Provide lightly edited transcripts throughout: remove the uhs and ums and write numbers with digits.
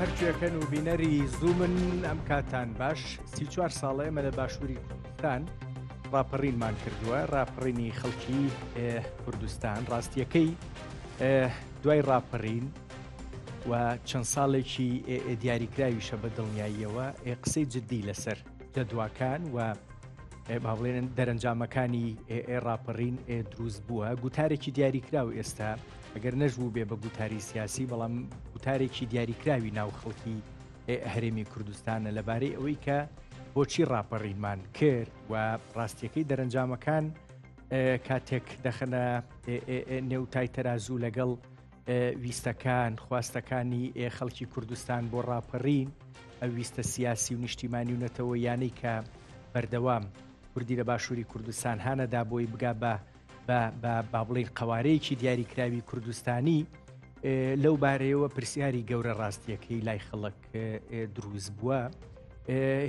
هەرکوێکەن و بینەری زوومن ئەم کاتان باش 34 ساڵە ئێمە لە باشووری کوردستان ڕاپەڕینمان کردووە ڕاپەڕینی خەڵکی کوردستان ڕاستیەکەی دوای ڕاپەڕین و چەند ساڵێکی دیاریکراویشە بە دڵنیاییەوە قسەی جددی لەسەر جەدواکان و با بڵێن دەرەنجامەکانی ڕاپەڕین دروست بووە گوتارێکی دیاریکراو ئێستا ئەگەر نەشبوو بێ بە گوتاری سیاسی بەڵام گوتارێکی دیاریکراوی ناو خەڵکی هەرێمی کوردستانە لەبارەی ئەوەی کە بۆچی ڕاپەڕینمان کرد و ڕاستیەکەی دەرەنجامەکان کاتێک دەخەنە نێو تای تەرازوو لەگەڵ ویستەکان خواستەکانی خەڵکی کوردستان بۆ ڕاپەڕین ئەو ویستە سیاسی و نیشتیمانی و نەتەوەیانەی کە بەردەوام کوردی لە باشووری کوردستان هانەدا بۆی بگا بە با بڵین قوارەیەکی دیاریکراوی کوردستانی لەو بارەیەوە پرسیاری گەورە ڕاستیەکەی لای خەڵک دروست بووە.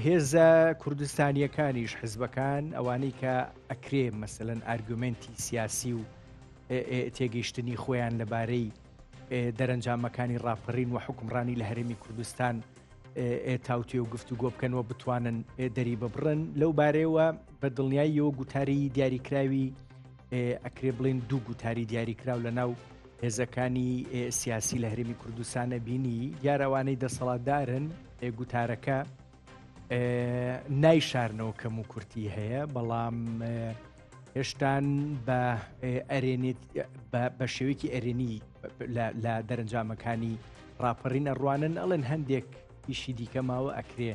هێزە کوردستانیەکانیش حزبەکان ئەوانەی کە ئەکرێ مەسەەن ئارگومنتی سیاسی و تێگەیشتنی خۆیان لەبارەی دەرەنجامەکانی ڕاپەڕین و حکومڕانی لە هەرێمی کوردستان تاوتێ و گفتوگۆ بکەن و بتوانن دەری ببڕن لەو بارەیەوە بە دڵنیاییەوە گوتاری دیاریکراوی ئەکرێ بڵین دوو گوتاری دیاریکراو لە ناو هێزەکانی سیاسی لە هەرێمی کوردستانە بینی دیارەوانەی دەسەڵاتدارن گوتارەکە نایشارنەوە کەم و کورتی هەیە بەڵام هێشتان بە ئەرێنێت بە شێوەیەکی ئەرێنی لە دەرەنجامەکانی ڕاپەڕین ئەڕوانن ئەڵێن هەندێک ئیشی دیکە ماوە ئەکرێ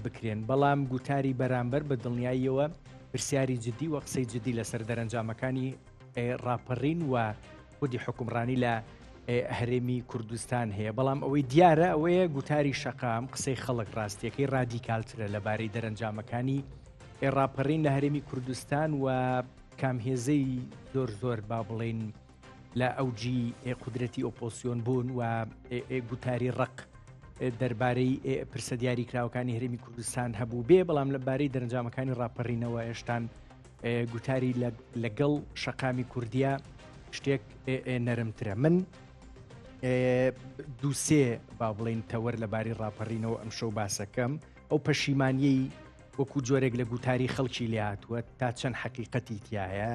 بکرێن بەڵام گوتاری بەرامبەر بە دڵنیاییەوە پرسیاری جددی و قسەی جددی لەسەر دەرەنجامەکانی ڕاپەڕین و خودی حکومڕانی لە هەرێمی کوردستان هەیە بەڵام ئەوەی دیارە ئەوەیە گوتاری شەقام قسەی خەڵک ڕاستیەکەی ڕادیکالترە لەبارەی دەرەنجامەکانی ڕاپەڕین لە هەرێمی کوردستان و کام هێزەی زۆر زۆر با بڵین لە ئەوجی قودرەتی ئۆپۆسیۆن بوون و گوتاری ڕق دەربارەی پرسە دیاریکراوەکانی هەرێمی کوردستان هەبوو بێ بەڵام لە بارەی دەرەنجامەکانی ڕاپەڕینەوە هێشتان گوتاری لەگەڵ شەقامی کوردیا شتێک نەرمترە من دووسێ با بڵین تەوەر لەبارەی ڕاپەڕینەوە ئەم شەو باسەکەم ئەو پەشیمانیەی وەکو جۆرێک لە گوتاری خەڵکی لێهاتووە تا چەند حەقیقەتی تایە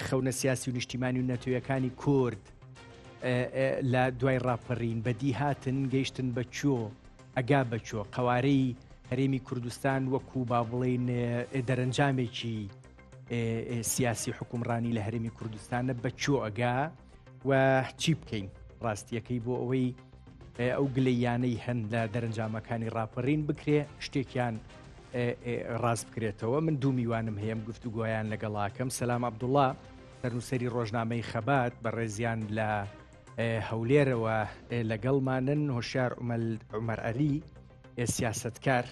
خەونە سیاسی و نیشتیمانی و نەتەوەکانی کورد لە دوای ڕاپەڕین بەدی هاتن گەیشتن بە کوێ ئەگا بە کوێ قەوارەی هەرێمی کوردستان وەکو با بڵین دەرەنجامێکی سیاسی حکومڕانی لە هەرێمی کوردستانە بە کوێ ئەگا و چی بکەین ڕاستیەکەی بۆ ئەوەی ئەو گلەییانەی هەن لە دەرەنجامەکانی ڕاپەڕین بکرێ شتێکیان ڕاست بکرێتەوە من دوو میوانم هەیەم گفتوگۆیان لەگەڵاکەم سەلام عەبدوڵڵا سەرنووسەری ڕۆژنامەی خەبات بەڕێزیان لە هەولێرەوە لەگەڵمانن هۆشیار عومەر عەلی سیاسەتکار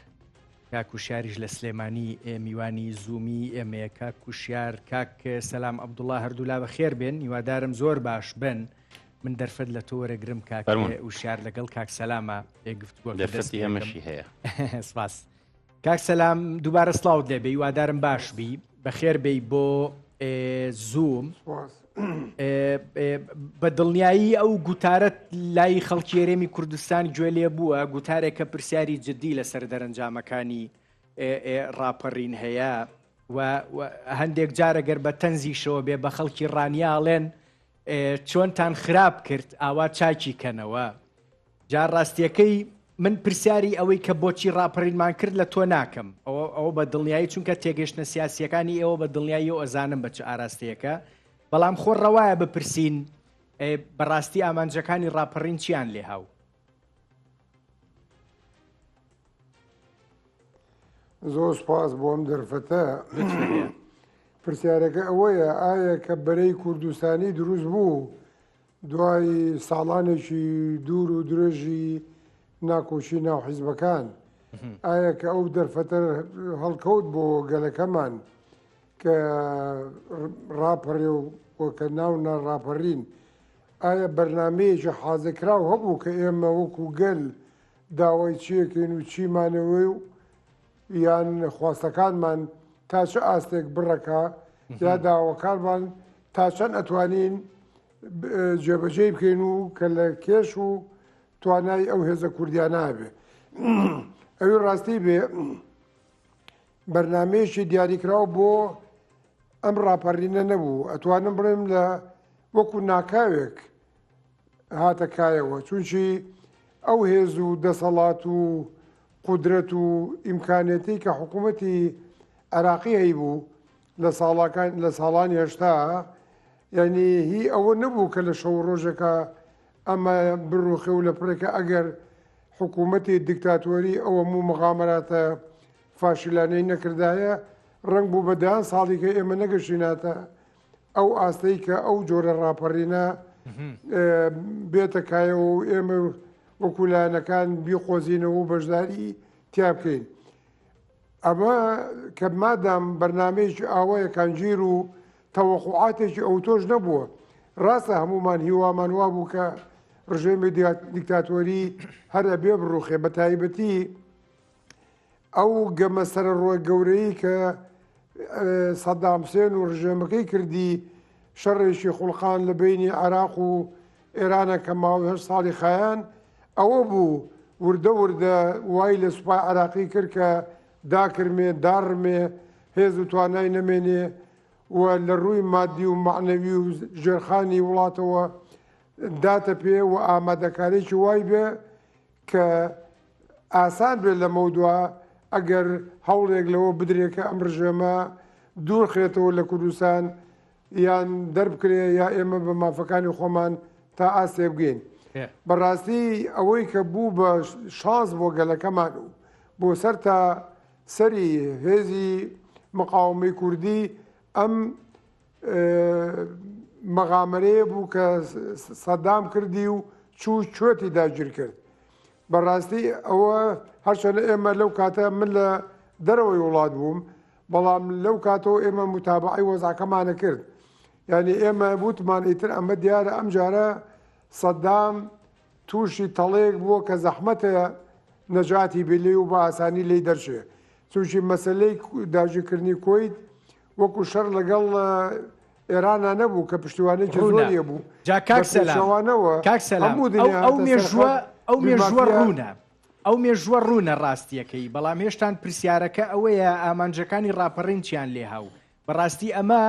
کاک وشیاریش لە سلێمانی میوانی زوومی ئێمەیە کاک وشیار کاک سەلام عەبدوڵڵا هەردوولا بەخێر بێن هیوادارم زۆر باش بن من دەرفەت لە تۆ وەرەگرم کاک وشیار لەگەڵ کاک سەلامە گفتوگۆ دەرفەتی ئێمەشی هەیە. سپاس کاک سەلام دووبارە سڵاوت لێبێ هیوادارم باش بی بەخێر بێی بۆ زووم بە دڵنیایی ئەو گوتارەت لای خەڵکی هەرێمی کوردستان گوێ لێ بووە گوتارێک کە پرسیاری جددی لەسەر دەرەنجامەکانی ڕاپەڕین هەیە و هەندێک جارە گەر بە تەنزیشەوە بێ بە خەڵکی ڕانیاڵێن چۆنتان خراپ کرد ئاوا چاکی کەنەوە جا ڕاستیەکەی من پرسیاری ئەوەی کە بۆچی ڕاپەڕینمان کرد لە تۆ ناکەم ئەوە ئەوە بە دڵنیایی چونکە تێگەشتنە سیاسیەکانی ئێوە بە دڵنیاییەوە ئەزانم بە چ ئاراستەیەکە بەڵام خۆ ڕەوایە بپرسین بەڕاستی ئامانجەکانی ڕاپەڕین چیان لێ هاو زۆر سپاس بۆ ئەم دەرفەتە پرسیارەکە ئەوەیە ئایا کە بەرەی کوردستانی دروست بوو دوای ساڵانێکی دوور و درێژی ناکۆکی ناو حیزبەکان ئایا کە ئەو دەرفەتە هەڵکەوت بۆ گەلەکەمان کە ڕاپەڕێ و کە ناو ناڕاپەڕین ئایا بەرنمەیەکی حازەکراو هەبوو کە ئێمە وەکو گەل داوای چیەکەین و چیمانەوەی و یان خواستەکانمان تا چ ئاستێک بڕەکە یا داواکانمان تا چەند ئەتوانین جێبەجێی بکەین و کە لە کێش و توانای ئەو هێزە کوردیانە هەبێ. ئەوی ڕاستی بێ بەرنامەیەکی دیاریکراو بۆ ئەم ڕاپەڕینە نەبوو، ئەتوانم بڵێم لە وەکو ناکاوێک هاتە کایەوە، چونکی ئەو هێز و دەسەڵات و قودرەت و ئیمکانێتی کە حکوومەتی عێراقی هەیبوو لە ساڵاکان لە ساڵانی 80 یعنی هی ئەوە نەبوو کە لە شەو ڕۆژێکە ئەمە بڕوخێ و لە پڕێکە ئەگەر حکوومەتی دیکتاتۆری ئەو هەموو مغامراتە فاشیلانەی نەکردایە ڕەنگ بوو بە دەیان ساڵی کە ئێمە نەگەشتیناتە ئەو ئاستەی کە ئەو جۆرە ڕاپەڕینە بێتە کایەوە و ئێمە وەکو لایەنەکان بیقۆزینەوە و بەشداری تیا بکەین. ئەمە کە مادام بەرنامەیەکی ئاوا یەکانگیر و تەوەقوعاتێکی ئەوتۆش نەبووە، ڕاستە هەموومان هیوامان وابوو کە ڕژێمی دیکتاتۆری هەر ئەبێ بڕوخێ، بە تایبەتی ئەو گەمە سەرەڕۆ گەورەی کە سەدام حسێن و ڕژێمەکەی کردی، شەڕێکی خوڵقان لە بەینی عێراق و ئێرانە کە ماوەی هەشت ساڵی خایان، ئەوە بوو وردە وردە وای لە سوپای عێراقی کرد کە داکرمێ، داڕمێ، هێز و توانای نەمێنێ و لە ڕووی مادی و مەعنەوی و ژێرخانی وڵاتەوە داتەپێ و ئامادەکاریی وای بێ کە ئاسان بێت لەمەودوا ئەگەر هەوڵێک لەوە بدرێ کە ئەم ڕژێمە دوورخرێتەوە لە کوردستان یان دەربکرێ یا ئێمە بە مافەکانی خۆمان تا ئاستێ بگەین. بەڕاستی ئەوەی کە بوو بە شانس بۆ گەلەکەمان و بۆ سەر تا سەری هێزی مقاومەی کوردی ئەم مەغامەرەیە بوو کە سەدام کردی و چوو کوێتی داگیر کرد. بەڕاستی ئەوە هەرچەندە ئێمە لەو کاتە من لە دەرەوەی وڵات بووم بەڵام لەو کاتەوە ئێمە متابعەی وەزعەکەمانە کرد یعنی ئێمە وتمان ئیتر ئەمە دیارە ئەم جارە سەدام تووشی تەڵەیەک بووە کە زەحمەتە نەجاتی بێ لێی و بە ئاسانی لێی دەرچێ چونکی مەسەلەی داگیرکردنی کوەیت وەکو شەڕ لەگەڵ ئێرانا نەبوو کە پشتیوانێکی ڕوونە زۆری هەبوو جا بە کاک سەلام پێچەوانەوە کاک سەلام هەموو ئەو دنیا ئەو هاتە سەر مێژووە خەت ئەو مێژووە مافیا ڕوونە ئەو مێژووە ڕوونە ڕاستیەکەی بەڵام هێشتان پرسیارەکە ئەوەیە ئامانجەکانی ڕاپەڕین چیان لێها و بەڕاستی ئەمە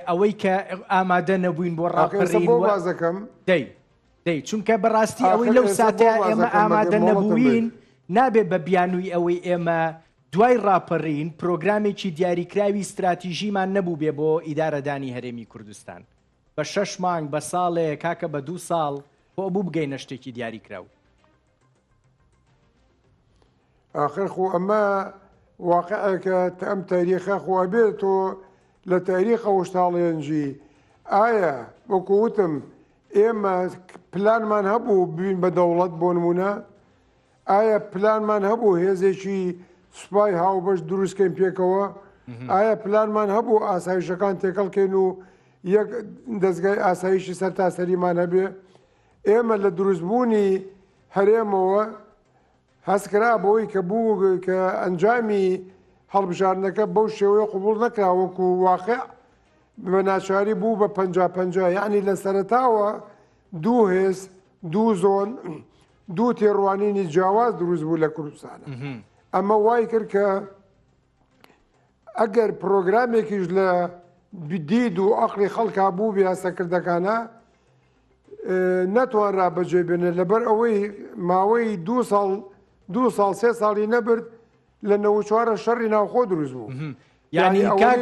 ئەوەی کە ئامادە نەبووین بۆ ئاخر ئێستا ڕاپەڕین بۆ و باس دەکەم دەی دەی چونکە بەڕاستی ئەوەی ئاخر لەو ئێستا بۆ ساتە باس ئێمە دەکەم مەگەر ئامادە مۆڵەتم نەبووین بەیت نابێ بە بیانووی ئەوەی ئێمە دوای ڕاپەڕین پرۆگرامێکی دیاریکراوی ستراتیژیمان نەبووبێ بۆ ئیدارەدانی هەرێمی کوردستان بە شەش مانگ بە ساڵێ کاکە بە دوو ساڵ خۆ ئەبوو بگەینە شتێکی دیاریکراو. ئاخر خۆ ئەمە واقعێکە ئەم تاریخە خۆ ئەبێ تۆ لە تاریخەوە شتاڵێنجی ئایا وەکو وتم ئێمە پلانمان هەبوو ببین بە دەوڵەت بۆ نمونە ئایا پلانمان هەبوو هێزێکی سوپای هاوبەش دروستکەین پێکەوە؟ ئایا پلانمان هەبوو ئاسایشەکان تێکەڵکەین و یەک دەستگای ئاسایشی سەرتاسەریمان هەبێ؟ ئێمە لە دروستبوونی هەرێمەوە هەستکرا بەوەی کە بوو کە ئەنجامی هەڵبژاردنەکە بەو شێوەیە قبوڵ نەکرا وەکو واقع بە ناچاری بوو بە پەنجا پەنجا یعنی لە سەرەتاوە دوو هێز دوو زۆن دوو تێڕوانینی جیاواز دروست بوو لە کوردستانە ئەمە وای کرد کە ئەگەر پرۆگرامێکیش لە دید و ئەقلی خەڵکا بوو بێ هەستەکردەکانە نەتوانرا بەجێ بێنێت لەبەر ئەوەی ماوەی دو ساڵ دو ساڵ سێ ساڵی نەبرد لە نەوچوارە شەڕی ناوخۆ دروست بوو یعنی کاک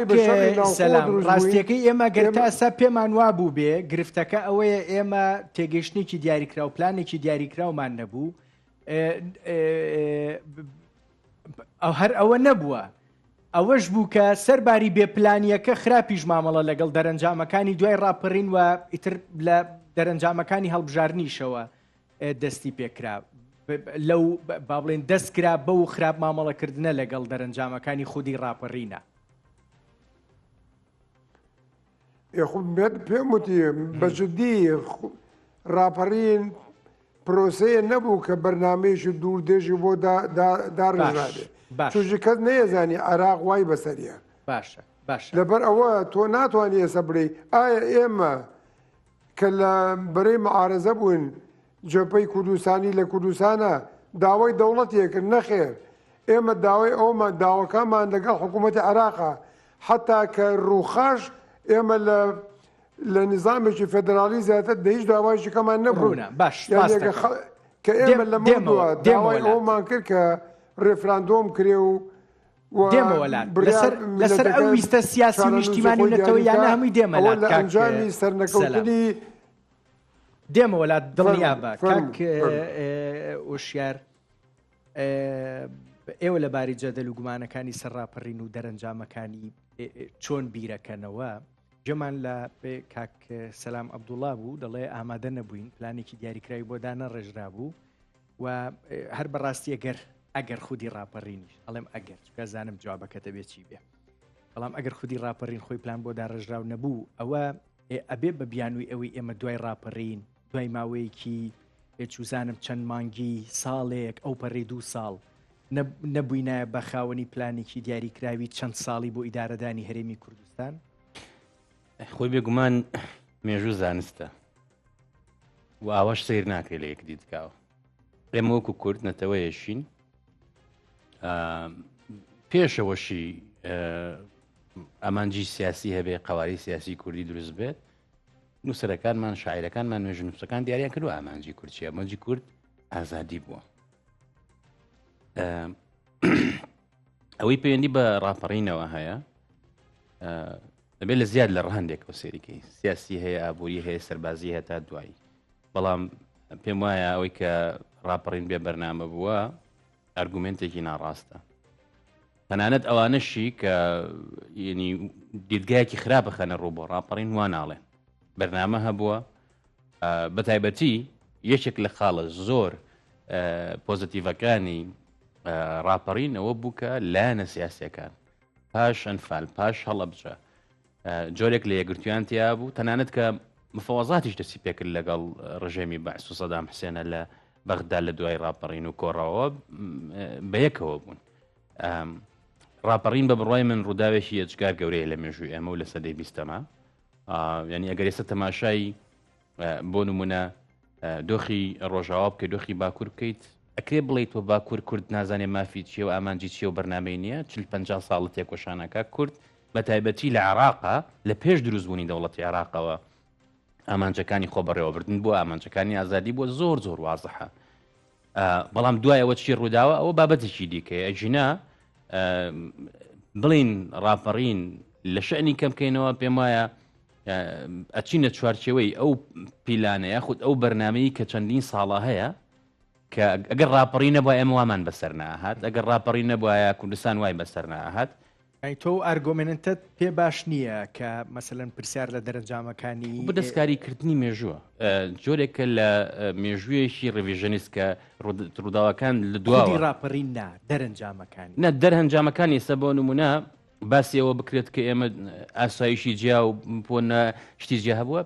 سەلام ڕاستیەکەی ئێمە گەر تا ئێستا پێمان وابوو بێ گرفتەکە ئەوەیە ئێمە تێگەیشتنێکی دیاریکراو پلانێکی دیاریکراومان نەبوو ئەو هەر ئەوە نەبووە ئەوەش بوو کە سەرباری بێپلانیەکە خراپیش مامەڵە لەگەڵ دەرەنجامەکانی دوای ڕاپەڕین و ئیتر لە دەرەنجامەکانی هەڵبژاردنیشەوە دەستی پێکرا لەو با بڵێن دەست کرا بەو خراپ مامەڵەکردنە لەگەڵ دەرەنجامەکانی خودی ڕاپەڕینە. پێم وتی بە جدی ڕاپەڕین پرۆسەیە نەبوو کە بەرنمەیەکی دوور دێژی بۆ داڕێژرابێ چونکی کەس نەیەزانی عێراق وای بەسەریە باشە باشە لەبەر ئەوە تۆ ناتوانانی ئێستا بڵێ ئایا ئێمە کە لە بەرەی معارەزە بووین. جەبهەی کوردستانی لە کوردستانە داوای دەوڵەتی ئەکرد نەخێر ئێمە داوای ئەومان داواکانمان لەگەڵ حکوومەتی عێراقا حتا کە ڕووخاش ئێمە لە لە نیزامێکی فێدراڵی زیاتر دە هیچ داوایشەکەمان نەبوو ڕوونە باش یانی سپاس ئەگەر دەکەم خە- کە ئێمە دێم لەمە دێمەوە دوا دێمەوە داوای لات ئەومان کرد کە ڕێفراندۆم کرێ و و دێمەوە لات بڕیار لەسەر لەسەر ئەو میللەتەکە ویستە سیاسی و چارەنووسی نیشتیمانی و خۆی دیاری نەتەوەییانە بکا هەمووی دێمە ئەوە لات لە کاک ئەنجامی سەلام سەرنەکەوتنی دێمەوە لات دڵنیا فەرموو بە فەرموو کاک فەرموو. وشیار ئێوە لەبارەی جەدەل و گومانەکانی سەر ڕاپەڕین و دەرەنجامەکانی چۆن بیرەکەنەوە؟ گوێمان لە کاک سەلام عەبدوڵا بوو دەڵێ ئامادە نەبووین، پلانێکی دیاریکراوی بۆ دانەڕێژرابوو و هەر بەڕاستی ئەگەر ئەگەر خودی ڕاپەڕینیش ئەڵێم ئەگەر چونکە زانم جوابەکە دەبێت چی بێ بەڵام ئەگەر خودی ڕاپەڕین خۆی پلان بۆ داڕێژراو نەبوو ئەوە ئەبێ بە بیانووی ئەوەی ئێمە دوای ڕاپەڕین دوای ماوەیەکی چوزانم چەند مانگی ساڵێک ئەو پەڕی دوو ساڵ نەبووینایە بە خاوەنی پلانێکی دیاریکراوی چەند ساڵی بۆ ئیدارەدانی هەرێمی کوردستان؟ خۆی بێگومان مێژوو زانستە و ئاواش سیر ناکرێت لە یەک دیدگاوە. ئێمە وەکو کورد نەتەوەیەشین پێشەوەشی ئامانجی سیاسی هەبێ قواری سیاسی کوردی دروست بێت نووسەرەکانمان شاعرەکانمان مێژنووسەکان دیاریان کردو ئامانجی کورد چیە ئامانجی کورد ئازادی بووە ئەوەی پەیوەندی بە ڕاپەڕینەوە هەیە دەبێت لە زیاد لە ڕەهندێکەوە سێریکەی سیاسی هەیە ئابووری هەیە سەربازی هەیە تا دوایی بەڵام پێم وایە ئەوەی کە ڕاپەڕین بێ بەرنامە بووە ئەرگومنتێکی ناڕاستە تەنانەت ئەوانەشی کە ینی دیدگایەکی خراپە خەنە ڕوو بۆ ڕاپەڕین وا ناڵێن بەرنامە هەبووە بە تایبەتی یەکێک لە خاڵە زۆر پۆزیتیڤەکانی ڕاپەڕین ئەوە بوو کە لایەنە سیاسەکان پاش ئەنفال پاش هەڵەبجە جۆرێک لە یەکگرتویان تیا بوو تەنانەت کە مفەوەزاتیش دەستی پێکرد لەگەڵ ڕژێمی بەعس و سەدام حسێنە لە بەغدا لە دوای ڕاپەڕین و کۆڕەوە بەیەکەوە بوون ڕاپەڕین بە بڕای من ڕووداوێکی یەجگار گەورەیە لە مێژووی ئێمە و لە سەدەی بیستەما یعنی ئەگەر ئێستا تەماشای بۆ نمونە دۆخی ڕۆژاوا بکەیت دۆخی باکوور بکەیت ئەکرێ بڵیت تۆ باکوور کورد نازانێ مافی چیە و ئامانجی چیە و بەرنمەی نییە چل پ ساڵە تێکۆشانەکە کورد بە تایبەتی لە عێراقا لە پێش دروستبوونی دەوڵەتی عێراقەوە ئامانجەکانی خۆ بەڕێوەبردن بووە ئامانجەکانی ئازادی بووە زۆر زۆر وازحە بەڵام دوای ئەوە چی ڕووداوە ئەوە بابەتێکی دیکەیە ئەگینا بڵین ڕاپەڕین لە شەنی کەمکەینەوە پێم وایە ئەچینە چوارچێوەی ئەو پیلانە یاخود ئەو بەرنمەیە کە چەندین ساڵە هەیە کە ئەگەر ڕاپەڕی نەبووە ئێمە وامان بەسەر ناهات ئەگەر ڕاپەڕی نەبووایە کوردستان وای بەسەر ناهات یانی تۆ ئەو ئارگۆمێنتەت پێ باش نییە کە مەسەلەن پرسیار لە دەرەنجامەکانی بۆ دەستکاری کردنی مێژووە جۆرێکە لە مێژوویەکی ڕیڤیژنیست کە ڕووداوەکان لە دواوە خودی ڕاپەڕین نا دەرەنجامەکانی. نا دەرهنجامەکانی ئێستا بۆ نمونە باسی ئەوە بکرێت کە ئێمە ئاسایشی جیا و بۆ شتی جیا هەبووە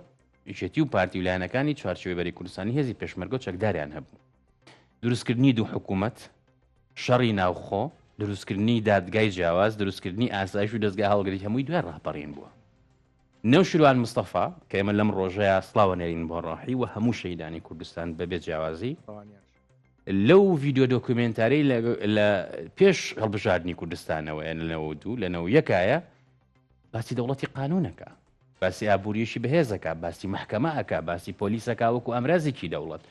یەکێتی و پارتی و لایەنەکانی چوارچێوەی بەرەی کوردستانی هێزی پێشمەرگە و چەکداریان هەبوو دروستکردنی دوو حکوومەت شەڕی ناوخۆ، دروستکردنی دادگای جیاواز، دروستکردنی ئاسایش و دەزگای هەواڵگری هەمووی دوای ڕاپەڕین بووە. نەوشیروان مستەفا کە ئێمە لەم ڕۆژەیا سڵاو ئەنێرین بۆ ڕۆحی و هەموو شەهیدانی کوردستان بەبێ جیاوازی، لەو ڤیدیۆ دۆکیومێنتارەی لە پێش هەڵبژاردنی کوردستانەوەیە لە 92 لە 91 ە باسی دەوڵەتی قانونەکە باسی ئابووریەکی بەهێزەکە باسی محکەمە ئەکا باسی پۆلیسەکە وەکو ئامرازێکی دەوڵەت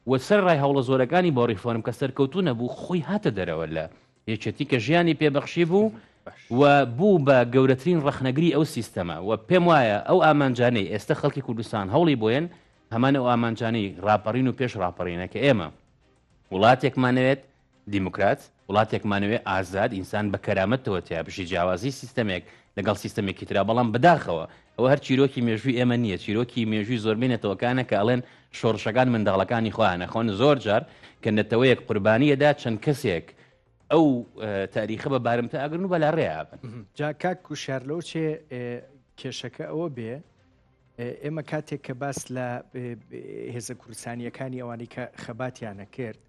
و سەرەڕای هەوڵە زۆرەکانی بۆ ڕیفۆرم کە سەرکەوتوو نەبوو، خۆی هاتە دەرەوە لە یەکێتی کە ژیانی پێ بەخشیبوو و بوو بە گەورەترین ڕەخنەگری ئەو سیستەمە و پێم وایە ئەو ئامانجانەی ئێستە خەڵکی کوردستان هەوڵی بۆیەن هەمان ئەو ئامانجانەی ڕاپەڕین و پێش ڕاپەڕینە کە ئێمە وڵاتێکمانەوێت دیموکرات، وڵاتێکمانەوێ ئازاد، ئینسان بە کەرامەتەوە تیا بژی، جیاوازی سیستەمێک لەگەڵ سیستەمێکی ترا، بەڵام بەداخەوە ئەوە هەر چیرۆکی مێژووی ئێمە نییە، چیرۆکی مێژووی زۆربەی نەتەوەکانە کە ئەڵێن شۆڕشەکان منداڵەکانی خۆیان ئەخۆن، زۆر جار کە نەتەوەیەک قوربانی ئەدا چەند کەسێک ئەو تاریخە بە بارمتە ئەگرن و بەلاڕێ ئەبەن. جا کاک کوشیار لەوە چێ کێشەکە ئەوە بێ ئێمە کاتێک کە باس لە هێزە کوردستانیەکانی ئەوانەی کە خەباتیانە کرد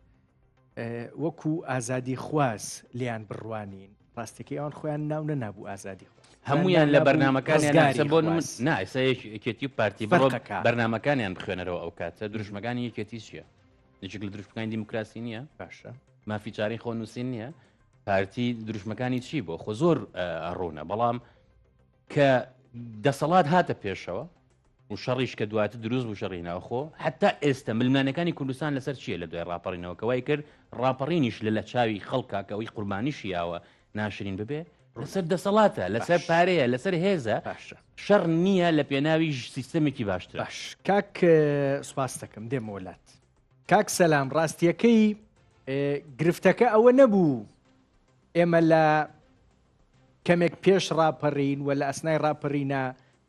وەکو ئازادی خواز لێیان بڕوانین ڕاستەکەی ئەوان خۆیان ناو نەنابوو ئازادی خواز هەمویان لە بەرنمەکانیان بۆ نا ئێستا یەکێتی و پارتی بڕۆ بەرنمەکانیان بخوێنەرەوە ئەو کاتە دروشمەکانی یەکێتی چییە؟ یەکێک لە دروشمەکانی دیموکراسی نییە؟ باشە. مافی چارەی خۆ نووسین نییە؟ پارتی دروشمەکانی چی بۆ؟ خۆ زۆر ڕوونە، بەڵام کە دەسەڵات هاتە پێشەوە و شەڕیش کە دواتر دروست بوو شەڕی ناوخۆ، حتا ئێستا ململانێکانی کوردستان لەسەر چییە لە دوای ڕاپەڕینەوە کە وای کرد ڕاپەڕینیش لە لە چاوی خەڵکا کە ئەوی قوربانیشی یاوە ناشرین ببێ لەسەر دەسەڵاتە لەسەر پارەیە لەسەر هێزە باشە شەڕ نییە لە پێناوی سیستەمێکی باشتر باش کاک سوپاس دەکەم دێمەوە لات کاک سەلام ڕاستیەکەی گرفتەکە ئەوە نەبوو ئێمە لە کەمێک پێش ڕاپەڕین و لە ئەسنای ڕاپەڕینە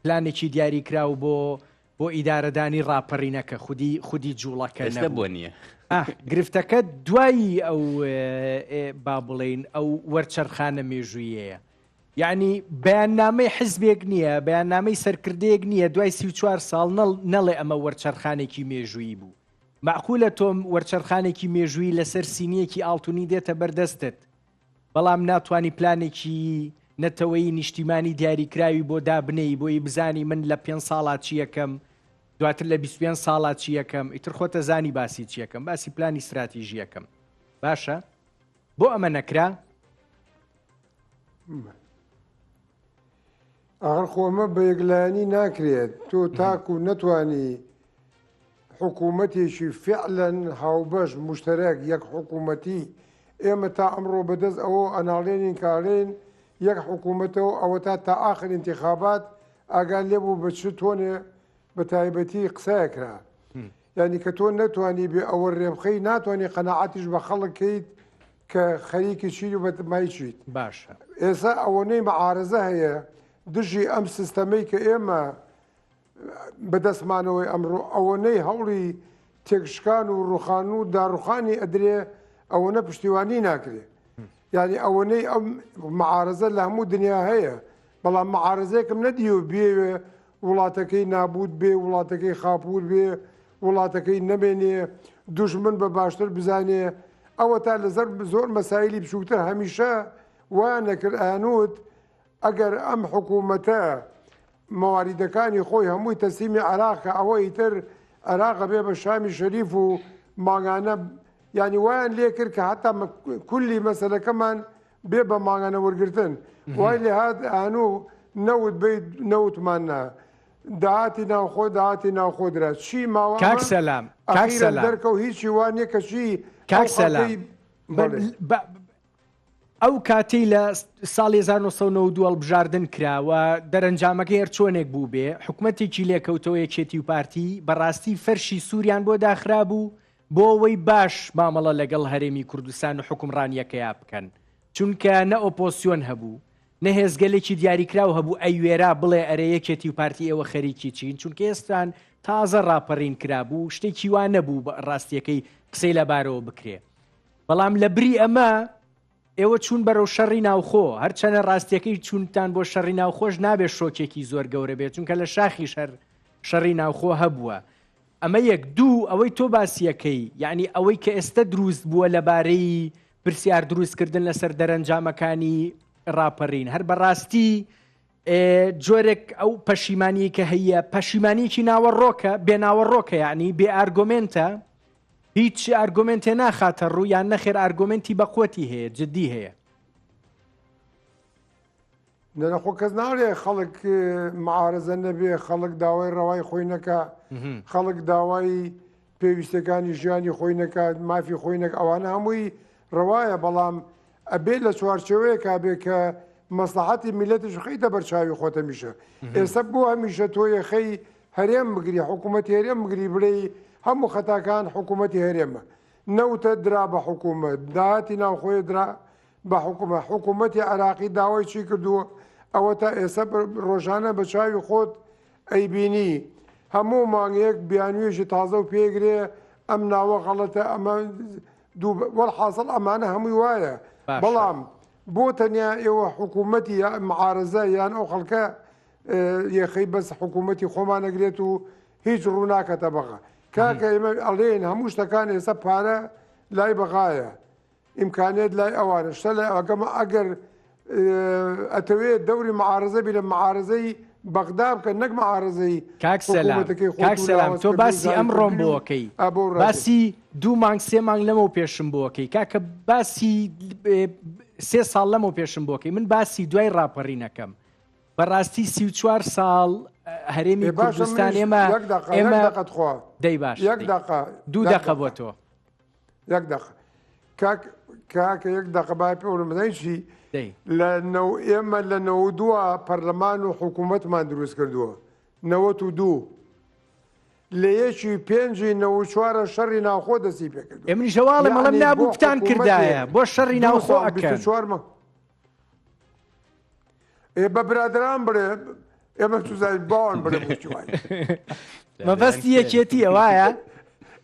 پلانێکی دیاریکراو بۆ بۆ ئیدارەدانی ڕاپەڕینەکە خودی خودی جوڵەکە ئێستا بۆ نییە گرفتەکە دوایی ئەو با بڵین ئەو وەرچەرخانە مێژوویەیە یعنی بەیاننامەی حزبێک نییە بەیاننامەی سەرکردەیەک نییە دوای 34 ساڵ نەڵێ ئەمە وەرچەرخانێکی مێژوویی بوو معقولە تۆم وەرچەرخانێکی مێژووی لەسەر سینیەکی ئاڵتونی دێتە بەردەستت بەڵام ناتوانی پلانێکی نەتەوەیی نیشتیمانی دیاریکراوی بۆ دابنێی بۆی بزانی من لە پێنج ساڵا چیەکەم دواتر لە 25 ساڵا چیەکەم ئیتر خۆتە زانی باسی چیەکەم باسی پلانی استراتیژیەکەم باشە بۆ ئەمە نەکرا؟ ئاخر خۆ ئەمە بە یەکلایەنی ناکرێت تۆ تاکو نەتوانی حکوومەتێکی فعلەن هاوبەش مشتەرەک یەک حکوومەتی ئێمە تا ئەمڕۆ بەدەست ئەوە ئەناڵێنین کاڵێن یەک حکوومەتەوە ئەوە تا تا ئاخر انتخابات ئاگان لێبوو بە چ تۆنێ بە تایبەتی قسەیە کرا یانی کە تۆ نەتوانی بێ ئەوە رێبخەی ناتوانانی قەنەعاتیش بە خەڵک کەیت کە خەریکی چیت و بەتمای چیت باشە ئێستا ئەوەنەی مەعارەزە هەیە دژی ئەم سیستەمەی کە ئێمە بەدەستمانەوەی ئەمڕۆ ئەوەنەی هەوڵی تێکشکان و ڕوخان و داڕوخانی ئەدرێ ئەوەنە پشتیوانی ناکرێ یعنی ئەوەنەی ئەم معارزە لە هەموو دنیا هەیە بەڵام معارزەیەکم نەدیوە بێوێ وڵاتەکەی نابوت بێ وڵاتەکەی خاپور بێ وڵاتەکەی نەمێنێ دوژمن بە باشتر بزانێ ئەوە تا لەسەر زۆر مەسایلی بچووکتر هەمیشە وایان نەکرد ئەیانوت ئەگەر ئەم حکوومەتە مواریدەکانی خۆی هەمووی تەسلیمی عێراقە ئەوە ئیتر عێراقە بێ بە شامی شەریف و مانگانە یعنی وایان لێ کرد کە حتا کولی مەسەلەکەمان بێ بە مانگانە وەرگتن وای لێ هات ئانو نەوت بی نەوتمان نا داهاتی ناوخۆ داهاتی ناوخۆ درا چی ماوە کاک سەلام کاک سەلام دەرکەو هیچی وان نییە کە چی کاک سەلام ئەو کاتەی لە ساڵی 1992 هەڵبژاردن کرا و دەرەنجامەکەی هەر چۆنێک بوو بێ حکومەتێکی لێکەوتەوە یەکێتی و پارتی بەڕاستی فەرشی سووریان بۆ داخرابوو بۆ ئەوەی باش مامەڵە لەگەڵ هەرێمی کوردستان و حوکمڕانییەکەیا بکەن، چونکە نە ئۆپۆزسیۆن هەبوو، نە هێزگەلێکی دیاریکراو هەبوو ئەیوێرا بڵێ ئەرێ یەکێتی و پارتی ئێوە خەریکی چین، چونکە ئێستان تازە ڕاپەڕین کرابوو، شتێکی وا نەبوو ڕاستییەکەی قسەی لەبارەوە بکرێ. بەڵام لەبری ئەمە ئێوە چوون بەرەو شەڕی ناوخۆ، هەرچەنە ڕاستییەکەی چوونتان بۆ شەڕی ناوخۆش نابێ شۆکێکی زۆر گەورە بێت، چونکە لە شاخیش هەر شەڕی ناوخۆ هەبووە. ئەمە یەک، دوو، ئەوەی تۆ باسیەکەی، یەعنی ئەوەی کە ئێستە دروست بووە لەبارەی پرسیار دروستکردن لەسەر دەرەنجامەکانی ڕاپەرین، هەر بەڕاستی جۆرێک ئەو پەشیمانیی کە هەیە، پەشیمانیەکی ناوەڕۆکە، بێ ناوەڕۆکە، یەعنی بێ ئارگۆمێنتە، هیچ ئارگۆمێنتێ ناخاتە ڕوو، یان نەخێر ئارگۆمێنتی بەقوەتی هەیە، جدی هەیە. نەنە خۆ کەس ناڵێ خەڵک معارزە نەبێ خەڵک داوای ڕەوای خۆی نەکا خەڵک داوای پێویستەکانی ژیانی خۆی نەکات مافی خۆی نەک ئەوانە هەمووی ڕەوایە بەڵام ئەبێ لە چوارچێوەیەکا بێ کە مەسلحەتی میلەتیش بخەیتە بەرچاوی خۆت هەمیشە ئێستا بۆ هەمیشە تۆ یەخەی هەرێم بگری حکوومەتی هەرێم بگری بڵێ هەموو خەتاکان حکوومەتی هەرێمە نەوتە درا بە حکوومەت داهاتی ناوخۆیە درا بە حکومە حکومەتی عێراقی داوای چی کردووە ئەوە تا ئێستا ڕۆژانە بە چاوی خۆت ئەیبینی هەموو مانگێک بیانوێژی تازە و پێگرێ ئەم ناوە غەڵەتە ئەمە دوو وەڵحاصل ئەمانە هەمووی وایە بەڵام بۆ تەنیا ئێوە حکوومەتی یا معارزە یان ئەو خەڵکە یەخەی بەس حکوومەتی خۆمانەگرێت و هیچ ڕوو ناکەتە بەغا کاکە ئێمە ئەڵێن هەموو شتەکان ئێستا پارە لای بەغایە ئیمکانیەت لای ئەوانە شتە لای ئەوەکەمە ئەگەر ئەتەوێت دەوری معارزە بی لە معارزەی بەغدا بکەن نەک معارەزەی کاک سەلام حکوومەتەکەی خۆت کاک و سەلام تۆ لاوازکردن و باسی ئەمڕۆم زەعیفکردنی و بۆکەی ئا بەو ڕادەیە. باسی دوو مانگ سێ مانگ لەمەو پێشم بۆکەی کاکە باسی سێ ساڵ لەمەو پێشم بۆکەی من باسی دوای ڕاپەڕینەکەم بەڕاستی 34 ساڵ هەرێمی ئێ باشە کوردستان منیش ئێمە یەک دەقە یەک ئێمە دەقە تخوا دەی باش یەک دەی دەقە دوو یەک دەقە بۆ دەقە تۆ یەک دەقە کاک کاکە یەک دەقە با پێ بڵێم بزانی چی دەی لە نەو ئێمە لە نەوەدووە پەرلەمان و حکوومەتمان دروست کردووە 92 لە یەکی پێنجی نەوە چوارە شەڕی ناوخۆ دەستی پێکردووە ئێ منیش هەواڵم ئەڵێم یعنی نابوو بۆ بتان کردایە حکوومەتێک بۆ شەڕی دوو ناوخۆ ساڵ بیست و ئەکەن چوار مانگ ئێ بە برادران بڵێ ئێمە چوزانین باوان بڵێ بۆچی وایە مەبەستی یەکێتیە وایە؟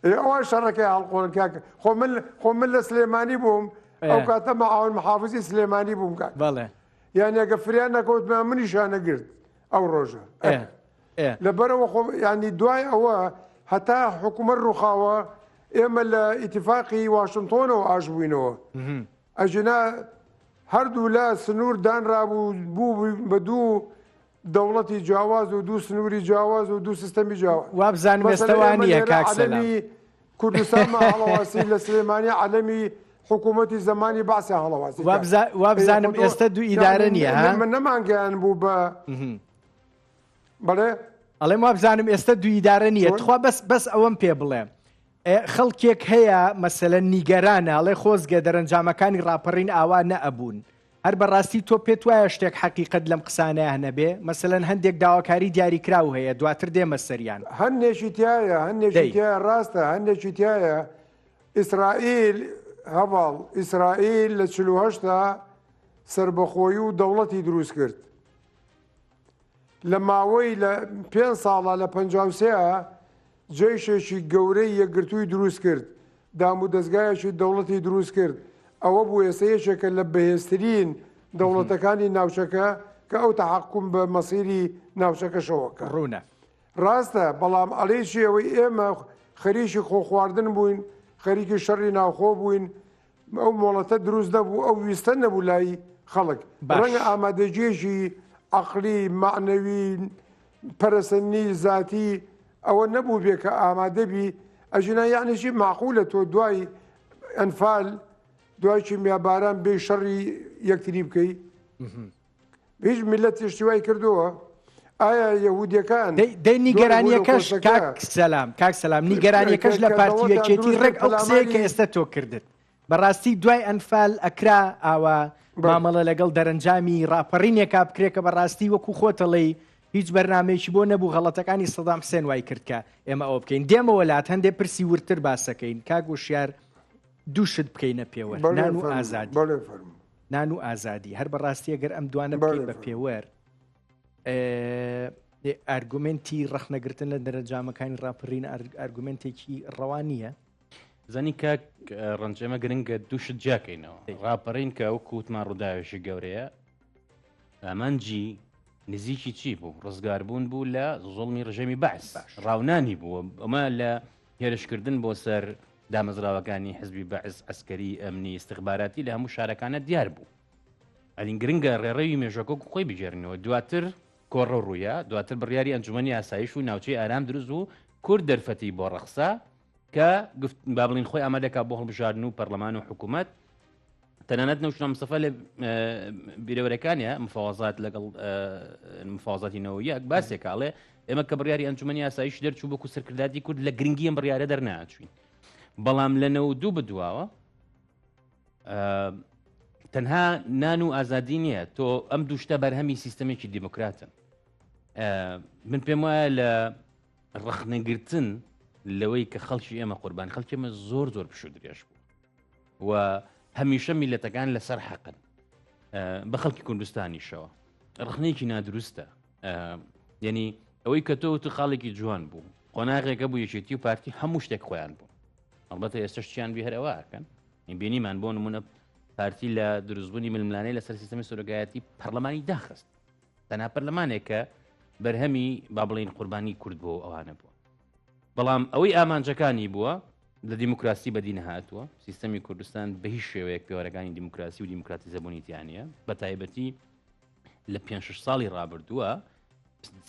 ئێ ئەوان شەڕەکەی هەڵقۆن کاکە خۆ من خۆ من لە سلێمانی بووم ئەو کاتە معاون محافزی سلێمانی بووم کاک بەڵێ یان ئەگە فریان نەکەوتمە منیشان نەگرت ئەو ڕۆژە لەبەرەوە خۆ ینی دوای ئەوە هەتا حکوومەت ڕوخاوە ئێمە لە ئیتفاقی واشنگتۆنەوە ئاش بووینەوە ئەگینا هەردوولا سنوور دانرابوو بوو بە دوو دەوڵەتی جیاواز و دوو سنووری جیاواز و دوو سیستەمی جیاواز. وابزانم ئێستا مەسەلەن وا ئێمە نییە لێرە کاک سەلام. عەلەمی کوردستانمان هەڵەواسی لە سلێمانی عەلەمی حکوومەتی زەمانی بەعسیان هەڵەواسی کاک. وابزا ئێ وابزانم خۆ تۆ ئێستا دوو ئیدارە یانی نییە ها؟ من نەمانگەیان بوو بە بەڵێ؟ ئەڵێم وابزانم ئێستا دوو ئیدارە نییە چۆن؟ تخوا بەس بەس ئەوەم پێ بڵێ خەڵکێک هەیە مەسەلەن نیگەرانە ئەڵێ خۆزگە دەرەنجامەکانی ڕاپەڕین ئاوا نەئەبوون. هەر بەڕاستی تۆ پێت وایە شتێک حەقیقەت لەم قسانەیه نەبێ؟ مەسەلەن هەندێک داواکاری دیاریکراو هەیە دواتر دێمە سەریان. هەندێکی تیایە هەندێکی دەی. تیایە ڕاستە هەندێکی تیایە ئیسرائیل هەڤاڵ ئیسرائیل لە 48 تا سەربەخۆیی و دەوڵەتی دروست کرد لە ماوەی لە پێنج ساڵە لە 53 جەیشێکی گەورەی یەکگرتووی دروست کرد، دامودەزگایەکی دەوڵەتی دروست کرد، ئەوە بوو ئێستا یەکێکە لە بەهێزترین دەوڵەتەکانی ناوچەکە کە ئەو تەحەکوم بە مەسیری ناوچەکەشەوە کە. ڕوونە. ڕاستە، بەڵام ئەڵێی چی ئەوەی ئێمە خەریکی خۆخواردن بووین، خەریکی شەڕی ناوخۆ بووین، ئەو مۆڵەتە دروست نەبوو، ئەو ویستە نەبوو لای خەڵک. باش. ڕەنگە ئامادەگییەکی عەقڵی، مەعنەوی، پەرەسەندنی زاتی ئەوە نەبووبێ کە ئامادە بی، ئەگینا یەعنی چی مەعقولە تۆ دوای ئەنفال، دوای کیمیاباران بێی شەڕی یەکتری بکەی؟ هیچ میللەتێ شتی وای کردووە؟ ئایا یەهودیەکان دەی دەی دوای نیگەرانیەکەش هۆلۆکۆستەکە کاک سەلام کاک سەلام نیگەرانیەکەش کە لە کە پارتی و دەوڵەتیان یەکێتی دروست ڕێک کرد ئەو قسەیە کە پەلاماری ئێستا تۆ کردت بەڕاستی دوای ئەنفال ئەکرا ئاوا بەڵێ مامەڵە لەگەڵ دەرەنجامی ڕاپەڕینێکا بکرێ کە بەڕاستی وەکو خۆتەڵێی هیچ بەرنامەیەکی بۆ نەبوو غەڵەتەکانی سەدام حسێن وای کرد کە ئێمە ئەوە بکەین دێمەوە لات هەندێ پرسی وردتر باسەکەین کاک وشیار دوو شت بکەینە پێوەر بەڵێ نان و فەرموو ئازادی بەڵێ فەرموو نان و ئازادی هەر بەڕاستی ئەگەر ئەم دوانە بکەین بە پێوەر ئارگومنتی ڕەخنەگرتن لە دەرەنجامەکانی ڕاپەڕین ئارگومنتێکی ڕەوا نییە. زانی کاک ڕەنج ئێمە گرنگە دوو شت جیاکەینەوە ڕاپەڕین کە وەکو وتمان ڕووداوێکی گەورەیە ئامانجی نزیکی چی بوو ڕزگاربوون بوو لە زوڵمی ڕژێمی بەعس ڕاونانی بووە ئەمە لە هێرشکردن بۆ سەر دامەزراوەکانی حزبی بەعس، عەسکەری، ئەمنی، ئیستخباراتی لە هەموو شارەکانە دیار بوو. ئەلین گرنگە ڕێڕەوی مێژوەکە وەکو خۆی بگێڕینەوە. دواتر کۆڕەو ڕوویا، دواتر بڕیاری ئەنجومەنی ئاسایش و ناوچەی ئارام دروست بوو، کورد دەرفەتی بۆ ڕەخسا کە گفت با بڵین خۆی ئامادە کا بۆ هەڵبژاردن و پەرلەمان و حکوومەت. تەنانەت نەوشیروان مستەفا لە بیرەوەرەکانیا مفاوەزات لەگەڵ مفاوەزاتی نەوە یەک باسێک ئەڵێ ئێمە کە بڕیاری ئەنجومەنی ئاسایش دەرچوو وەکو سەرکردایەتی کورد لە گرنگی ئەم بڕیارە دەرناچوین بەڵام لە 92 بدواوە تەنها نان و ئازادی نییە تۆ ئەم دوشتە بەرهەمی سیستەمێکی دیموکراتن من پێم وایە لە ڕەخنەگرتن لەوەی کە خەڵکی ئێمە قوربان خەڵکی ئێمە زۆر زۆر پشوو درێژ بوو و هەمیشە میلەتەکان لەسەر حەقن بە خەڵکی کوردستانیشەوە ڕخنێکی نادروستە یعنی ئەوەی کە تۆ وتو خاڵێکی جوان بوو قۆناغێکە بوو یەکێتی و پارتی هەموو شتێک خۆیان بوو ئەڵبەتە ئێستش چیان بی هەرەوەکەن بینیمان بۆ نمونە پارتی لە دروستبوونی ململانێ لەسەر سیستەمی سەرۆکایەتی پەرلەمانی داخست تەنها پەرلەمانێکە بەرهەمی با بڵین قوربانی کورد بۆ ئەوانە بووە بەڵام ئەوەی ئامانجەکانی بووە لە دیموکراسی بەدی نەهاتووە، سیستەمی کوردستان بە هیچ شێوەیەک پێوەرەکانی دیموکراسی و دیموکراتیزەبوونی تیا نییە، بە تایبەتی لە پێنج شەش ساڵی ڕابردووە.